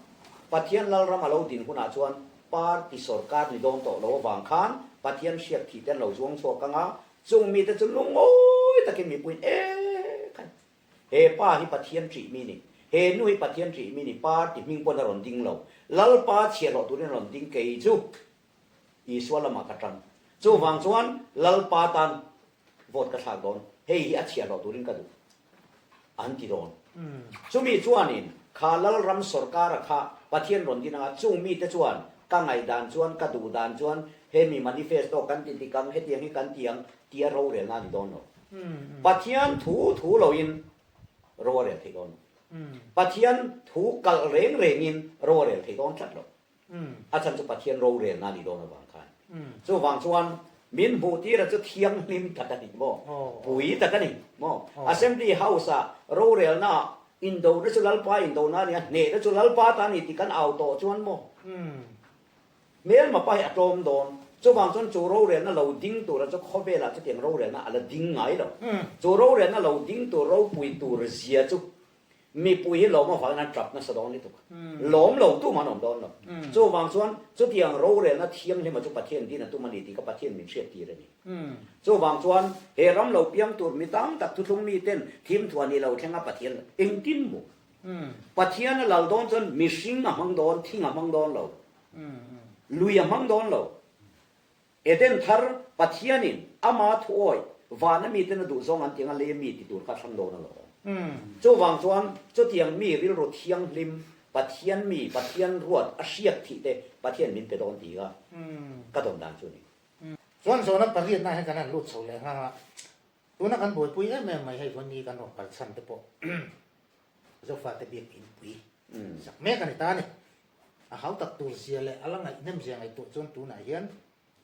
Pathian Lalram a lo din hunah chuan party sorkar ni dawn tawh lo avang khan Pathian hriat thih te an lo zuang chhuak ang a, chung mite chu lungawi takin mipuiin e khan he pa hi Pathian ṭih mi ni, he nu hi Pathian ṭih mi ni, party hming pawn a rawn ding lo, Lalpa chhiahhlawh turin a rawn ding kei chu Isua lamah ka ṭang. Chuvang chuan Lalpa tan vote ka thlak dawn, hei hi a chhiahhlawh turin ka duh. An ti dawn. Chumi chuanin kha Lalram sawrkara kha Pathian rawn din anga chung mite chuan ka ngaihdan chuan ka duh dan chuan hemi manifesto kan ti dik ang, hetiang hi kan ti ang tia rorelna a ni dawn lo. Pathian thu thu loin ro a rel thei dawn lo. Pathian thu kalh reng rengin ro a rel thei dawn tlat lo. A chhan chu Pathian rorelna a nih dawn avang khan. Chuvang chuan min hmuh tira chu thianghlim tak a ni maw? Pui tak a ni maw? Assembly House-ah rorelna indona chu Lalpa indona a ni a, hnehna chu Lalpa ta a ni tih kan au tawh chuan maw? Hmelma pa hi a tlawm dawn. Chuvang chuan chu rorelna lo ding tura chu khawvelah chutiang rorelna a la ding ngai lo. Chu rorelna lo ding tur ropui tur zia chu. Mipui hi lawm avangin an tap nasa dawn lutuk. Lawm lo tum an awm dawn lo. Chuvang chuan chutiang rorelna thianghlima chu Pathian din a tum a ni tih kha Pathian min hriattir a ni. Chuvang chuan he ram lo piang tur mi tam tak thuthlung miten thimthuah ni lo thlenga Pathian engtin maw? Pathian a lal dawn chuan mihring a hmang dawn, thing a hmang dawn lo, lui a hmang dawn lo. Eden thar Pathianin ama thuawi vana miten a duhzawng an tiang a lei mi ti tur kha thlang dawn alawm. Chuvang chuan chutiang mi rilru thianghlim Pathian mi Pathian ruat a hriat thih te Pathian min pe dawn tih kha ka dawn dan chu a ni. Chuan zawhna pariatna hian kan han lut chho leh nghang a, tuna kan buaipui em em mai hei vawi kan rawn kal chhan te pawh Zofate biak inpui sak mek a ni ta a ni. A hau tak tur zia leh a la ngaihnawm zia ngaihtuah chuan tunah hian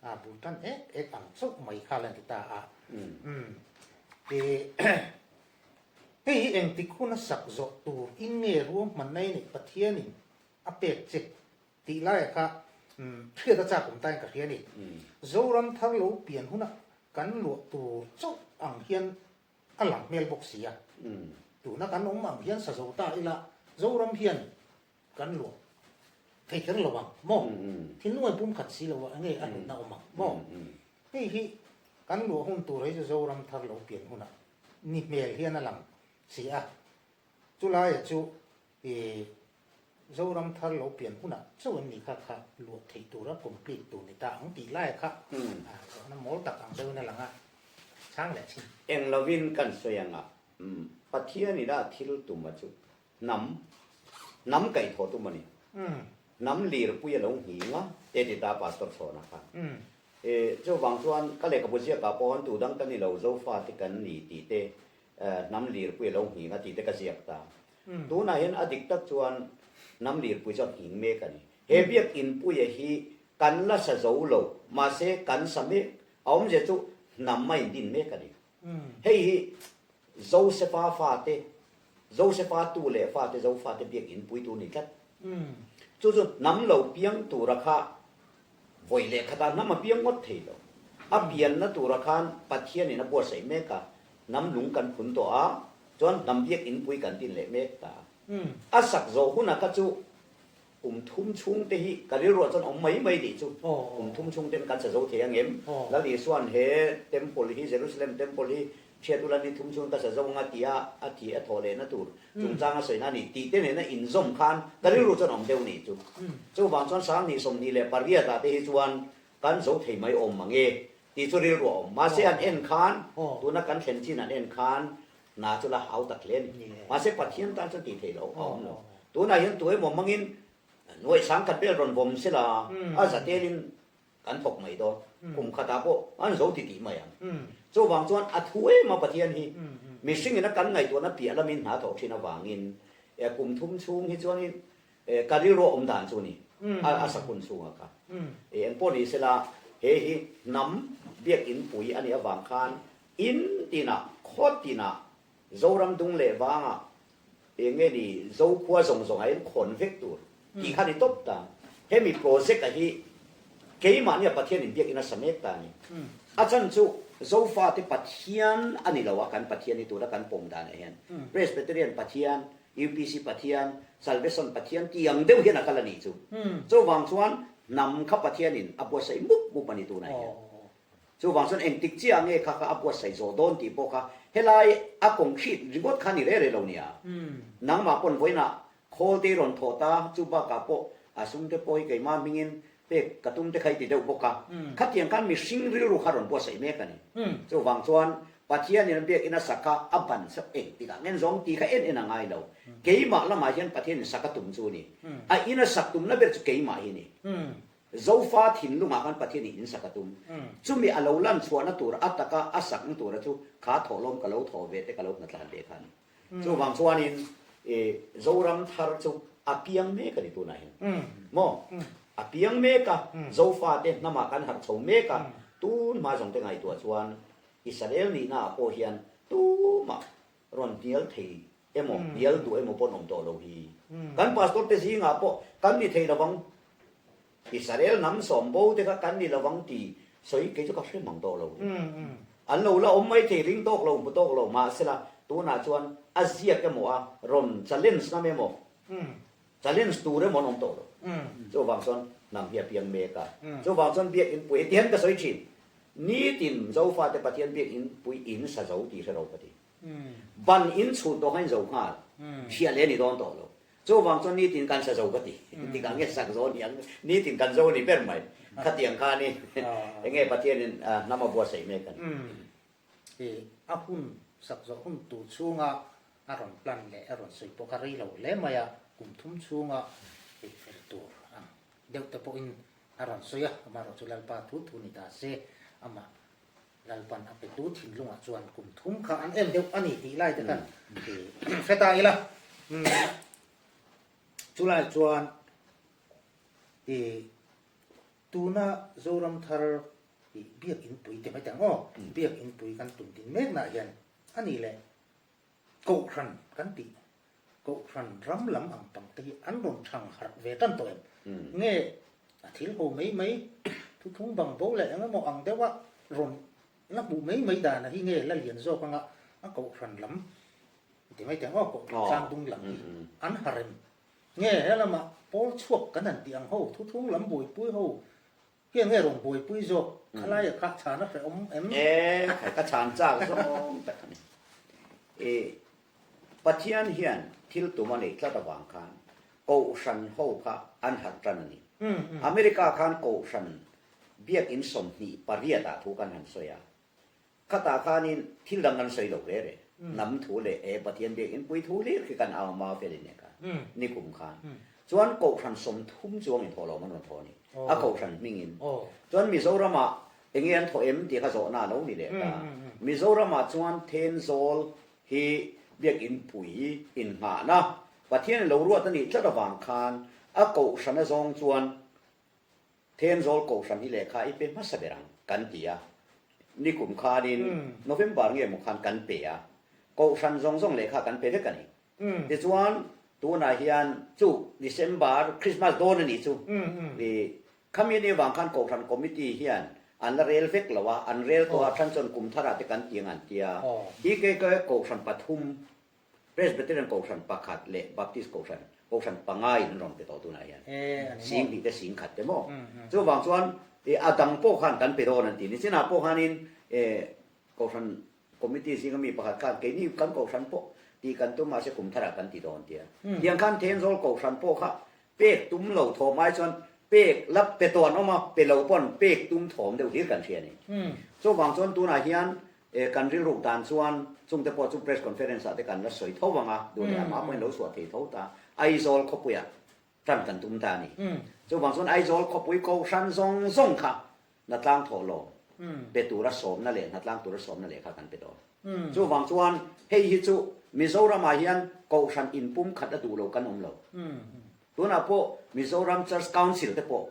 a bul tan ek ek ang chauh mai kha la ni ta a. Hei hi engtik huna sak zawh tur in nge ruahmanna i neih Pathianin a pek che tih laiah kha hriat a chak awm tain ka hria a ni. Zoram thar lo pian huna kan luah tur chauh ang hian a lang hmel bawk si a. Tuna kan awm ang hian sa zo ta ila Zoram hian Kan luah thei kher lo ang maw? Thinlung an pum khat si lo a, enge a hlutna awm ang maw? Hei hi kan luah hun tur hei chu Zoram thar lo pian hunah ni hmel hian a lang si a, chulaia chu i Zoram thar lo pian hunah chauh em ni kha kha luah theih tura complete tur ni ta ang tih laia kha zawhna mawl tak ang deuhin a lang a, chhang leh chin. Eng lovin kan sawi ang a, Pathianin a thil tuma chu Hnam, hnam kaihthawh tum a ni. Hnam lirpui a lo nghing a, te ti ta Pastor Chhawna khan. E, chuvang chuan ka lehkhabu ziakah pawh tu dang ka ni lo, Zofate kan ni tih te, hnam lirpui a lo nghing a tih te ka ziak ta. Tunah hian a dik tak chuan hnam lirpui chu a nghing mek a ni. He biakinpuia hi kan la sa zo lo, mahse kan sa mek, a awmzia chu hnam a indin mek a ni. Hei hi Josefa fate, Josefa tu leh fate Zofate biakinn puitu ni tlat. Chu chu hnam lo piang tura kha vawi leh khatah hnam a piang ngawt thei lo. A pianna tura khan Pathianin a buatsaih mek a, hnam lung kan phun tawh a, chuan hnam biakinn pui kan din leh mek ta. A sak zawh hunah kha chu Kum thum chhung te hi ka rilruah chuan awm mai mai tih chu kum thum chhung ten kan sa zo thei ang em? Lal Isua'n he temple hi, Jerusalem temple hi chhiat ula ni thum chhung ka sa zo anga tia a thi a thawh lehna tur chungchang a sawina a ni tih te nena inzawm khan ka rilru chuan awm deuh nih chu. Chuvang chuan 2028 ah te hi chuan kan zo thei mai awm mang e tih chu rilruah awm. Mahse an en khan tuna kan thlen chin an en khan Hna chu la hau tak hle a ni. Mahse Pathian tan chuan tih theih loh a awm lo. Tunah hian tu emaw hmangin nuaih sang khat vel rawn vawm sela a zatelin kan thawk mai dawn. Kum khatah pawh an zo ti tih mai ang. Chuvang chuan a thu em a Pathian hi mihringin a kan ngaihtuahna piah lamin hna thawh thin avangin kum thum chhung hi chuanin Ka rilru a awm dan chu ni, a sakhun chhungah kha. Eng pawh ni sela, he hi hnam biakinn pui a nih avang khan in tinah, khaw tinah, Zoram dung leh vangah eng nge ni Zokhua zawng zawngah hian khawn vek tur tih kha ni tawp ta. Hemi project a hi keimahnia Pathianin biakinn a sa mek ta a ni. A chan chu Zofate Pathian a ni lo a, kan Pathian hi tuna kan pawm danah hian Presbyterian Pathian, UPC Pathian, Salvation Pathian tih ang deuh hian a kal a nih chu. Chuvang chuan hnam kha Pathianin a buatsaih mup mup a ni tunah hian. Chuvang chuan engtik chiah nge kha kha a buatsaih zawh dawn tih pawh kha helai a concrete ringawt kha ni reh reh lo nia. Nangmah pawn vawiinah khawl te i rawn thawh ta, chu bakah pawh a sum te pawh hi keimah hmingin pek ka tum te kha i ti deuh bawk a. Khatiang khan mihring rilru kha rawn buatsaih mek a ni. Chuvang chuan Pathianin a biakinn a sak kha a ban sak eng tikah ngen zawng tih kha en en a ngai lo. Keimah lamah hian Pathianin sak a tum chu a ni. A in a sak tumna ber chu keimah hi a ni. Zofa thinlungah khan Pathianin in sak a tum. Chumi a lo lan chhuahna tur a taka a sakna tura chu kha thawhlawm ka lo thawh ve te ka lo hnatlan ve kha a ni. Chuvang chuanin Zoram thar chu a piang mek a ni tunah hian. Maw? A piang mek a, Zofate hnamah kan harh chho mek a, tun hma zawng te ngaihtuah chuan Israel nihna ah pawh hian tumah rawn hnial thei emaw, hnial duh emaw pawh an awm tawh lo hi. Kan pastor te zingah pawh kan ni thei lovang, Israel hnam sawmbo te kha kan ni lovang tih sawi kei chu ka hre mang tawh lo. An lo la awm mai thei, ring tawk lo, hmu tawk lo, mahsela. Tunah chuan a ziak emaw a rawn challenge ngam emaw, challenge tur emaw an awm tawh lo. Chuvang chuan hnam hi a piang mek a. Chuvang chuan biakinn pui heti hian ka sawi thin, nitin Zofate Pathian biakinn pui in sa zo tih hre ro ka ti. Ban in chhun tawh kha in zo nghal, hriah leh a ni dawn tawh lo. Chuvang chuan nitin kan sa zo ka ti. Tikah nge sak zo ni ang, nitin kan zo ni ber mai. Khatiang khan i enge Pathianin hnam a buatsaih mek a ni. I a hun sak zawh hun tur chhunga a rawn plan leh a rawn sawi pawh kha rei lo hle mai a, kum thum chhunga peih fel tur ang deuh te pawhin a rawn sawi a, amaherawh chu Lalpa thu thu ni ta se, amah Lalpan a petu thinlungah chuan kum thum kha an en deuh a ni tih lai te khan hre ta ila. Chulai chuan i Tuna Zoram thar i biak inpui ti mai teh ang aw, biak inpui kan tum din meknaah hian a nih leh Kohhran kan tih, Kohhran ram lam ang pang te hi an rawn thang harh ve tan tawh em? Nge a thil ho mai mai thuthung bang bo leh eng emaw ang deuha rawn la hmuh mai mai dana hi nge la lian zawk anga a Kohhran lam ti mai teh ang aw, Kohhran tlangdung lam hi an harh em? Nge he lamah pawl chhuak kan han tih ang ho, thuthung lam buaipui ho hian nge rawn buaipui zawk khalaia kha chhan a hrehawm em? E, ka chhan chak zawng tak a ni. E, Pathian hian thil tum a neih tlat avang khan Kohhran ho kha an harh tan a ni. America khan Kohhran biakinn 28 ah thu kan han sawi a, Khatah khanin thil dang kan sawi lo ve re. Hnam thu leh e Pathian biakinn pui thu hlir khi kan au hma fel in e kha nikum khan. Chuan Kohhran 30 chuangin thawhlawm an rawn thawh a ni. A Kohhran hmingin. Chuan Mizoramah enge an thawh em tih kha zawhna a lo ni leh ta. Mizoramah chuan Thenzawl hi biakinn pui innghahna Pathian in lo ruat a nih tlat avang khan a Kohhran a zawng chuan Thenzawl Kohhran hi lehkha i pe hmasa ber ang kan ti a, nikum khanin November nge maw khan kan pe a, Kohhran zawng zawng lehkha kan pe vek a ni. Tichuan tunah hian chu December Christmas dawn a nih chu i khami ni avang khan Kohhran Committee hian an la rel vek lo a, an rel tawh a, then chuan kum tharah te kan ti ang an ti a, DKK Kohhran pathum Presbyterian Kohhran pakhat leh Baptist Kohhran, Kohhran panga in an rawn pe tawh tunah hian. 2000 te 10,000 te maw? Chuvang chuan a dang pawh khan kan pe dawn an ti. Nichinah pawh khanin Kohhran Committee zinga mi pakhat khan keini kan Kohhran pawh tih kan tum mahse kum tharah kan ti dawn tia. Tiang khan Thenzawl Kohhran pawh kha pek tum lo thawm ai chuan pek la pe tawh an awm a, pe lo pawn pek tum thawm deuh hlir kan hria a ni. Chuvang chuan tunah hian E, kan rilruk dan chuan chungte pawh chu press conference ah te kan la sawi tho vang a, duh leh amah pawhin lo suah thei tho ta. Aizawl khawpuiah tan kan tum ta a ni. Chuvang chuan Aizawl khawpui kohhran zawng zawng kha hnatlang thawh lawm pe tura sawmna leh hnatlang tura sawmna lehkha kan pe dawn. Chuvang chuan hei hi chu Mizoramah hian kohhran inpumkhat a duh lo kan awm lo. Tunah pawh Mizoram Church Council te pawh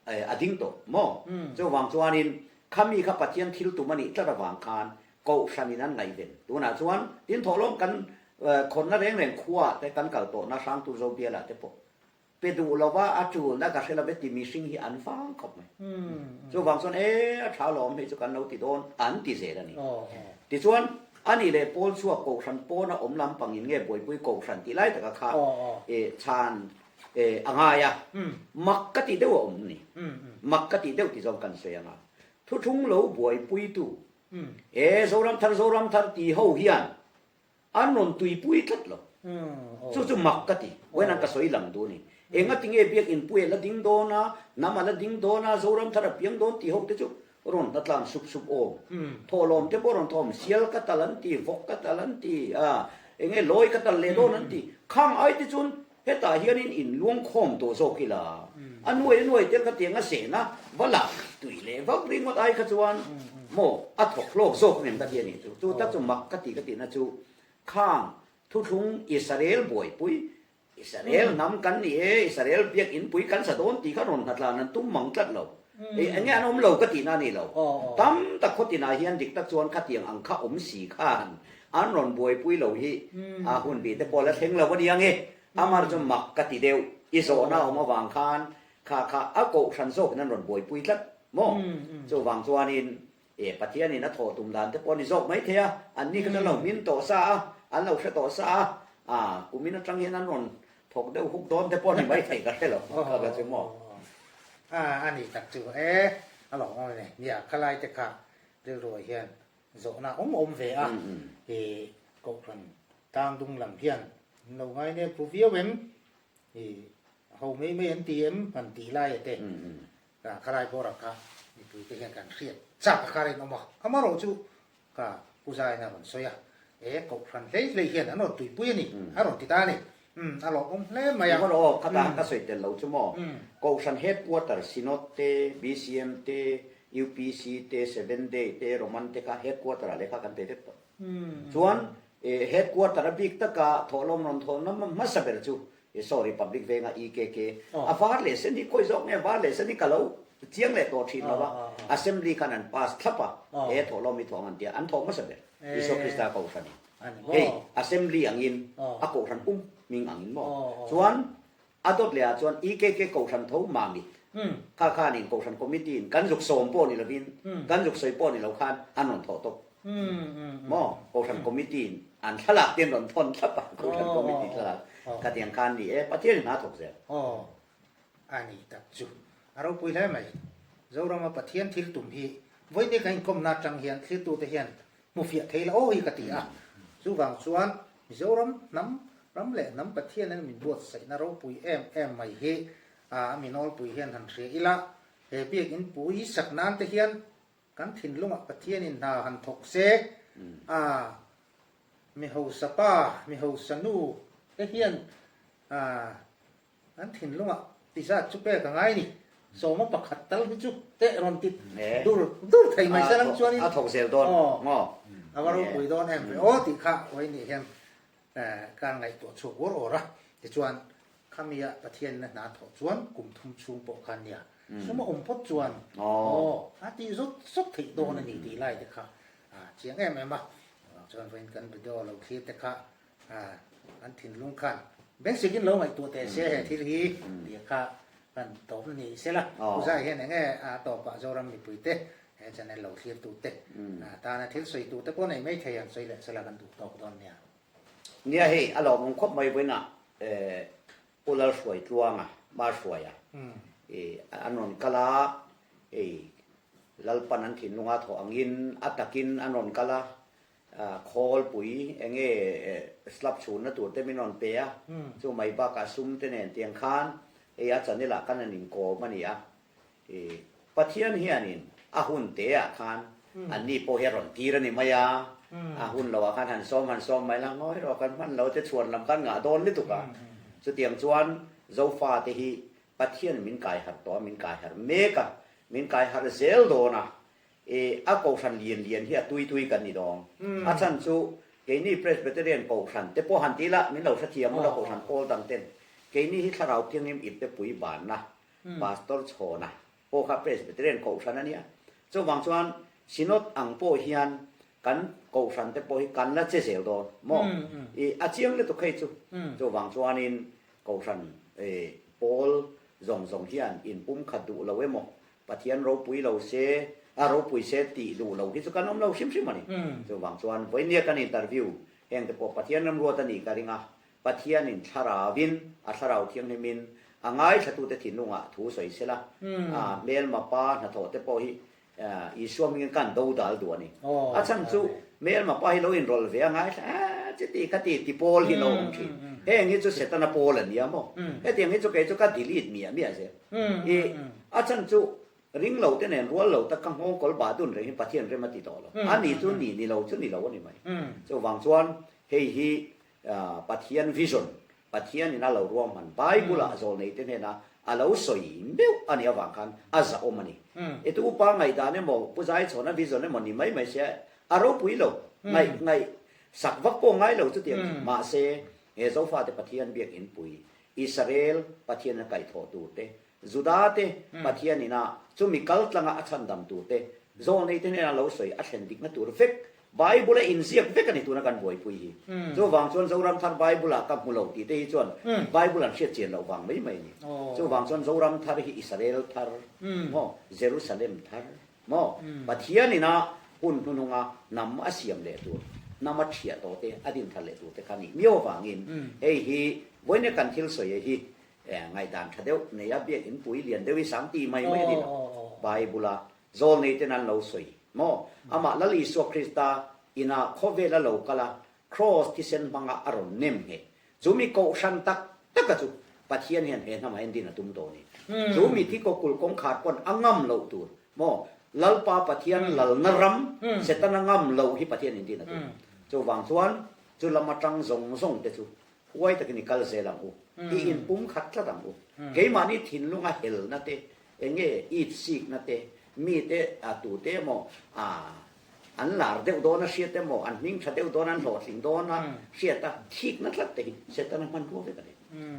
a ding tawh maw? Chuvang chuanin khami kha Pathian thil tum a nih tlat avang khan Kohhranin an ngaihven. Tunah chuan tin thawhlawm kan khawnna reng reng khuaah te kan kal tawhna Hrangturzo bialah te pawh pe duh lova a tulna ka hre love ti mihring hi an vang khawp mai. Chuvang chuan e a tha lawm hei chu kan lo ti dawn an ti zel a ni. Tichuan A nih leh pawl chhuak kohhran pawna awm lampangin nge buaipui kohhran tih lai taka kha chhan a ngai a, mak ka tih deuh a awm ni. Mak ka tih deuh ti zawng kan sawi ang a, thuthlung lo buaipuitu e Zoram thar Zoram thar ti ho hian an rawn tuipui tlat lo. Chu chu mak ka ti. Vawiin an ka sawi lang duh a ni. Engati nge biakinn pui a la ding dawn a, hnam a la ding dawn a, Zoram thar a piang dawn ti ho te chu Rawn hna tlang sup sup awm. Thawhlawm te pawh rawn thawm, sial ka tal an ti, vawk ka tal an ti, a eng nge lawi ka tal leh dawn an ti. Khang ai te chuan hetah hianin in luang khawm tawh zawk ila, a nuai a nuai tel kha tiang a sehna va lak tui leh vak ringawt ai kha chuan maw a thawk hlawk zawk ngem ka ti a nih chu. Chu tak chu mak ka ti ka tihna chu khang thuthlung Israel buaipui Israel hnam kan ni e, Israel biakinn pui kan sa dawn tih kha rawn hnatlan an tum mang tlat lo. Eng nge an awm lo ka tihna a ni lo. Tam tak khawtinah hian dik tak chuan khatiang ang kha awm si khan an rawn buaipui lo hi a hun bih te pawh la thleng lo a nia nge. Amar chu mak ka ti deuh. I zawhna awm avang khan kha kha a kohhran zawkin an rawn buaipui tlat maw? Chuvang chuanin. E Pathianin a thawh tum dan te pawh a ni zawk maithei a, anni khan an lo hmin tawh sa a, an lo hre tawh sa a, a kumin atang hian an rawn thawk deuh huk dawn te pawh a ni maithei ka hre lo kha ka chu maw. A a ni tak chu e, a lo awm a ni. Nia, khalai te kha rilruah hian zawhna awm awm ve a, i Kohhran tangdung lam hian an lo ngai nep ru viau em? I ho mai mai an ti em? Han tih lai a te. Khalai bawra kha mipui te hian kan hriat chak a kha rinawm a, amarawh chu ka Pu Zaina rawn sawi a, e Kohhran hlei hlei hian an rawn tuipui a ni, a rawn ti ta a ni. Umm a lawmawm hle mai a. Amarawh kha ta ka sawi tel lo chu maw, Kohhran Headquarter Synod te, BCM te, UPC te, Seven Day te, Roman te kha Headquarter ah lehkha kan pe vek tawh. Chuan Headquarter a bik taka thawhlawm rawn thawhna hmasa ber chu Sorry public venga EKK a var leh sen hi khawi zawk nge var leh sen hi ka lo chiang leh tawh thin lo a, Assembly khan an pass thlap a, he thawhlawm hi thawh ang an tia, an thawh hmasa ber Isua Krista Kohhran in. Hei Assembly angin a Kohhran pum hming angin maw? Chuan a dawt leh ah chuan EKK Kohhran tho Mamit kha khanin Kohhran Committee in kan zuk sawm pawh ni lovin kan zuk sawi pawh ni lo khan an rawn thawh tawp. Maw? Kohhran Committee in an thlalak te an rawn thawn thlap a, Kohhran Committee thlalak khatiang khan ni e, Pathian in hna thawk zel. Aw, a ni tak chu. A ropui hle mai. Zorama Pathian thil tum hi vawiin kan inkawmna atang hian thlirtute hian hmu fiah thei la aw hi ka ti a. Chuvang chuan Mizoram hnam ram leh hnam Pathian in min buatsaihna ropui em em mai hi a mi nawlpui hian han hria ila, he biakinn pui sak nan te hian Kan thinlungah Pathianin hna han thawk se, a mi hausa pa, mi hausa nu te hian a an thinlungah ti zat chu pek a ngai ni. Sawma pakhat tal hi chu teh rawn ti dur dur thei mai se lang chuanin a thawk zel dawn maw? A va ropui dawn em ve aw tih kha Wayne hian Kan ngaihtuah chhuak uar uar a, tichuan khamia Pathianina hna thawh chuan kum thum chhung pawh khan nia sum a awm phawt chuan aw a tih zawt zawt theih dawn a ni tih lai te kha a chiang em em a, chuan vawiin kan video lo thlir te kha an thinlung khan basic in lo ngaihtuah teh se he thil hi tih kha kan tawp ni sela Puzai hian enge a tawpah Zoram mipui te he channel lo thlir tu te tana thil sawi tu te pawh nei mai thei an sawi leh sela kan duh tawk dawn nia. Nia hei a lawmawm khawp mai vawiinah Pu Lalhruai Tluanga Hmarhruaia an rawn kal a, hei Lalpan an thinlunga thawh angin a takin an rawn kal a, Khawlpui enge slab chhunna tur te min rawn pe a, chu mai bakah sum te nen tiang khan hei a channel ah khan an inkawm a ni a, Pathian hianin a hun te ah khan anni pawh hi a rawn tir a ni mai a, a hun lo ah khan han sawm han sawm mai la, ngawi rawh kan hman lo te chhuan lam khan ngah dawn lutuk a, chutiang chuan Zofa te hi Pathian min kai harh tawh a, min kai harh mek a, min kai harh zel dawn a, I a kohhran lian lian hi a tui tui kan ni dawng. A chhan chu keini Presbyterian kohhran te pawh han ti ila min lo hrethiam ula kohhran pawl dang ten keini hi thlarau thianghlim ipte pui banna Pastor Chhawna pawh kha Presbyterian kohhran a nia. Chuvang chuan Synod ang pawh hian kan kohhran te pawh hi kan la che zel dawn maw? I a chiang lutuk hei chu. Chuvang chuanin kohhran pawl zawng zawng hian inpumkhat duh lo emaw Pathian ropui lo se, a ropui se tih duh lo hi chu kan awm lo hrim hrim a ni. Chuvang chuan vawinia kan interview heng te pawh Pathian remruat a nih ka ring a, Pathianin thlarauvin, a thlarau thianghlimin a ngaithlatute thinlungah thu sawi sela, a hmelma pa hnathawh te pawh hi Isua hmingin kan do dal duh a ni. A chhan chu hmelma pa hi lo inrawlh ve a ngaithla a, chiti khati ti pawl hi lo awm thin. Heng hi chu Setana pawl a nia maw? Hetiang hi chu kei chu ka delete miah miah zel. I a chhan chu ring lo te nen rual lo tak ka nghawng kawl bah dun reng hi Pathian rem a ti tawh lo. A ni chu ni ni lo chu ni lo a ni mai. Chuvang chuan hei hi Pathian vision, Pathian in a lo ruahman, Bible ah zawlnei te hnena a lo sawi meuh a nih avang khan a zahawm a ni. I tu upa ngaihdan emaw Pu Zaichhawna vision emaw ni mai mai se a ropui lo, ngaih ngaih sak vak pawh ngai lo chutiang chu. Mahse he Zofate Pathian biakinn pui Israel Pathian a kaihthawh tur te, Juda te Pathian ina chumi kal tlanga a chhandam tur te, zawlnei te hnena lo sawi a thlen dikna tur vek Bible a inziak vek a ni tuna kan buaipui hi. Chuvang chuan Zoram Thar Bible ah ka hmu lo tih te hi chuan Bible an hriat chian loh vang mai mai a ni. Chuvang chuan Zoram Thar hi Israel Thar maw Jerusalem Thar. Maw? Pathian ina hun hnununga hnam a siam leh tur, hnam a thiah tawh te, a din thar leh tur te kha nih miau avangin hei hi vawiin kan thil sawi hi ngaihdan tha deuh nei a biak inpui lian deuh hi sang ti mai mai a ni lo. Bible a zawl nei ten an lo sawi maw? Amah Lal Isua Krista ina khawvel a lo kal a, Kraws thisen hmanga a rawn nem ngheh. Chu mi kohhran tak taka chu Pathian hian he hnamah hian din a tum tawh a ni. Chu mi thi kawkul kawngkhar pawn a ngam loh tur maw? Lalpa Pathian lalna ram Setana ngam loh hi Pathian in din a tum. Chuvang chuan chu lam atang zawng zawng te chu huai takin i kal zel ang u. I inpum khat tlat ang u. Keimahni thinlunga helna te, enge itsikna te, mite a tute emaw a An lar deuh dawn a hriat emaw, an hming tha deuh dawn, an hlawhtling dawn a hriat a, thikna tlat te hi Setana hmanrua vek a ni.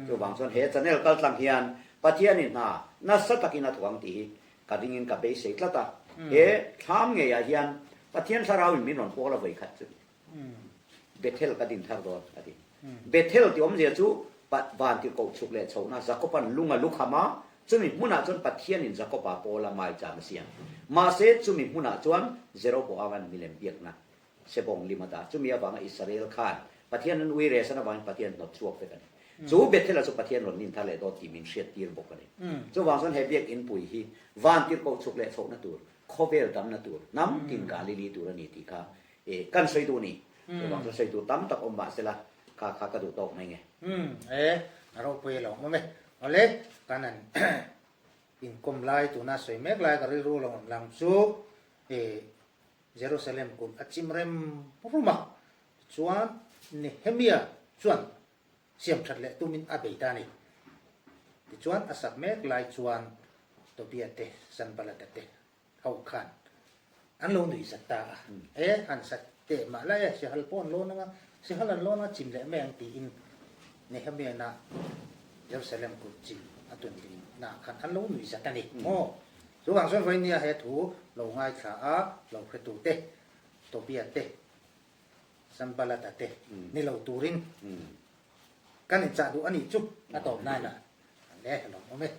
Chuvang chuan he channel kaltlang hian Pathianin hna nasa takin a thawk ang tih hi ka ringin ka beisei tlat a. He thlam ngeiah hian Pathian thlarauin min rawn pawl a vawi khat chu Bethel ka din thar dawn a ti. Bethel tih awmzia chu vantirhkoh chhuk leh chhohna Jakoba'n lung a lukham a, chumi hmunah chuan Pathianin Jakoba pawl a maicham a siam. Mahse, chumi hmunah chuan Jeroboama'n milem biakna sebawng lim a dah. Chumi avanga Israel khan Pathian an ui resan avangin Pathian hnawt chhuak vek a ni. Chu Bethel-a chu Pathian rawn nin thar leh dawt tih min hriattir bawk a ni. Chuvang chuan he biakinpui hi vantirhkoh chhuk leh chhohna tur, khawvel damna tur, hnam tin Galili tur a ni tih kha E, kan sawi duh ni. Chuvang chu sawi tur tam tak awm mah sela, kha kha ka duh tawk mai nge. Umm, e, a ropui a lo awm e. Awle, kan han inkawm lai tuna sawi mek lai ka rilru lo awm lang chu, e, Jerusalem kulh a chim rem rum a, tichuan Nehemia chuan siam that leh tumin a bei ta a ni. Tichuan a sak mek lai chuan Tobia te, Sanbalata te Ho khan an lo nui zat ta a, e han sat teh mah la e, sihal pawh an lawn anga, sihal an lawn anga chim leh mai ang tiin Nehemiah-na Jerusalem kut chim a tun ding naah khan an lo nui zat a ni maw? Chuvang chuan vawinia he thu lo ngaithla a lo hretu te, Tobia te, Sanbalata te ni lo turin kan inchah duh a nih chu a tawp nana le lawm awm e.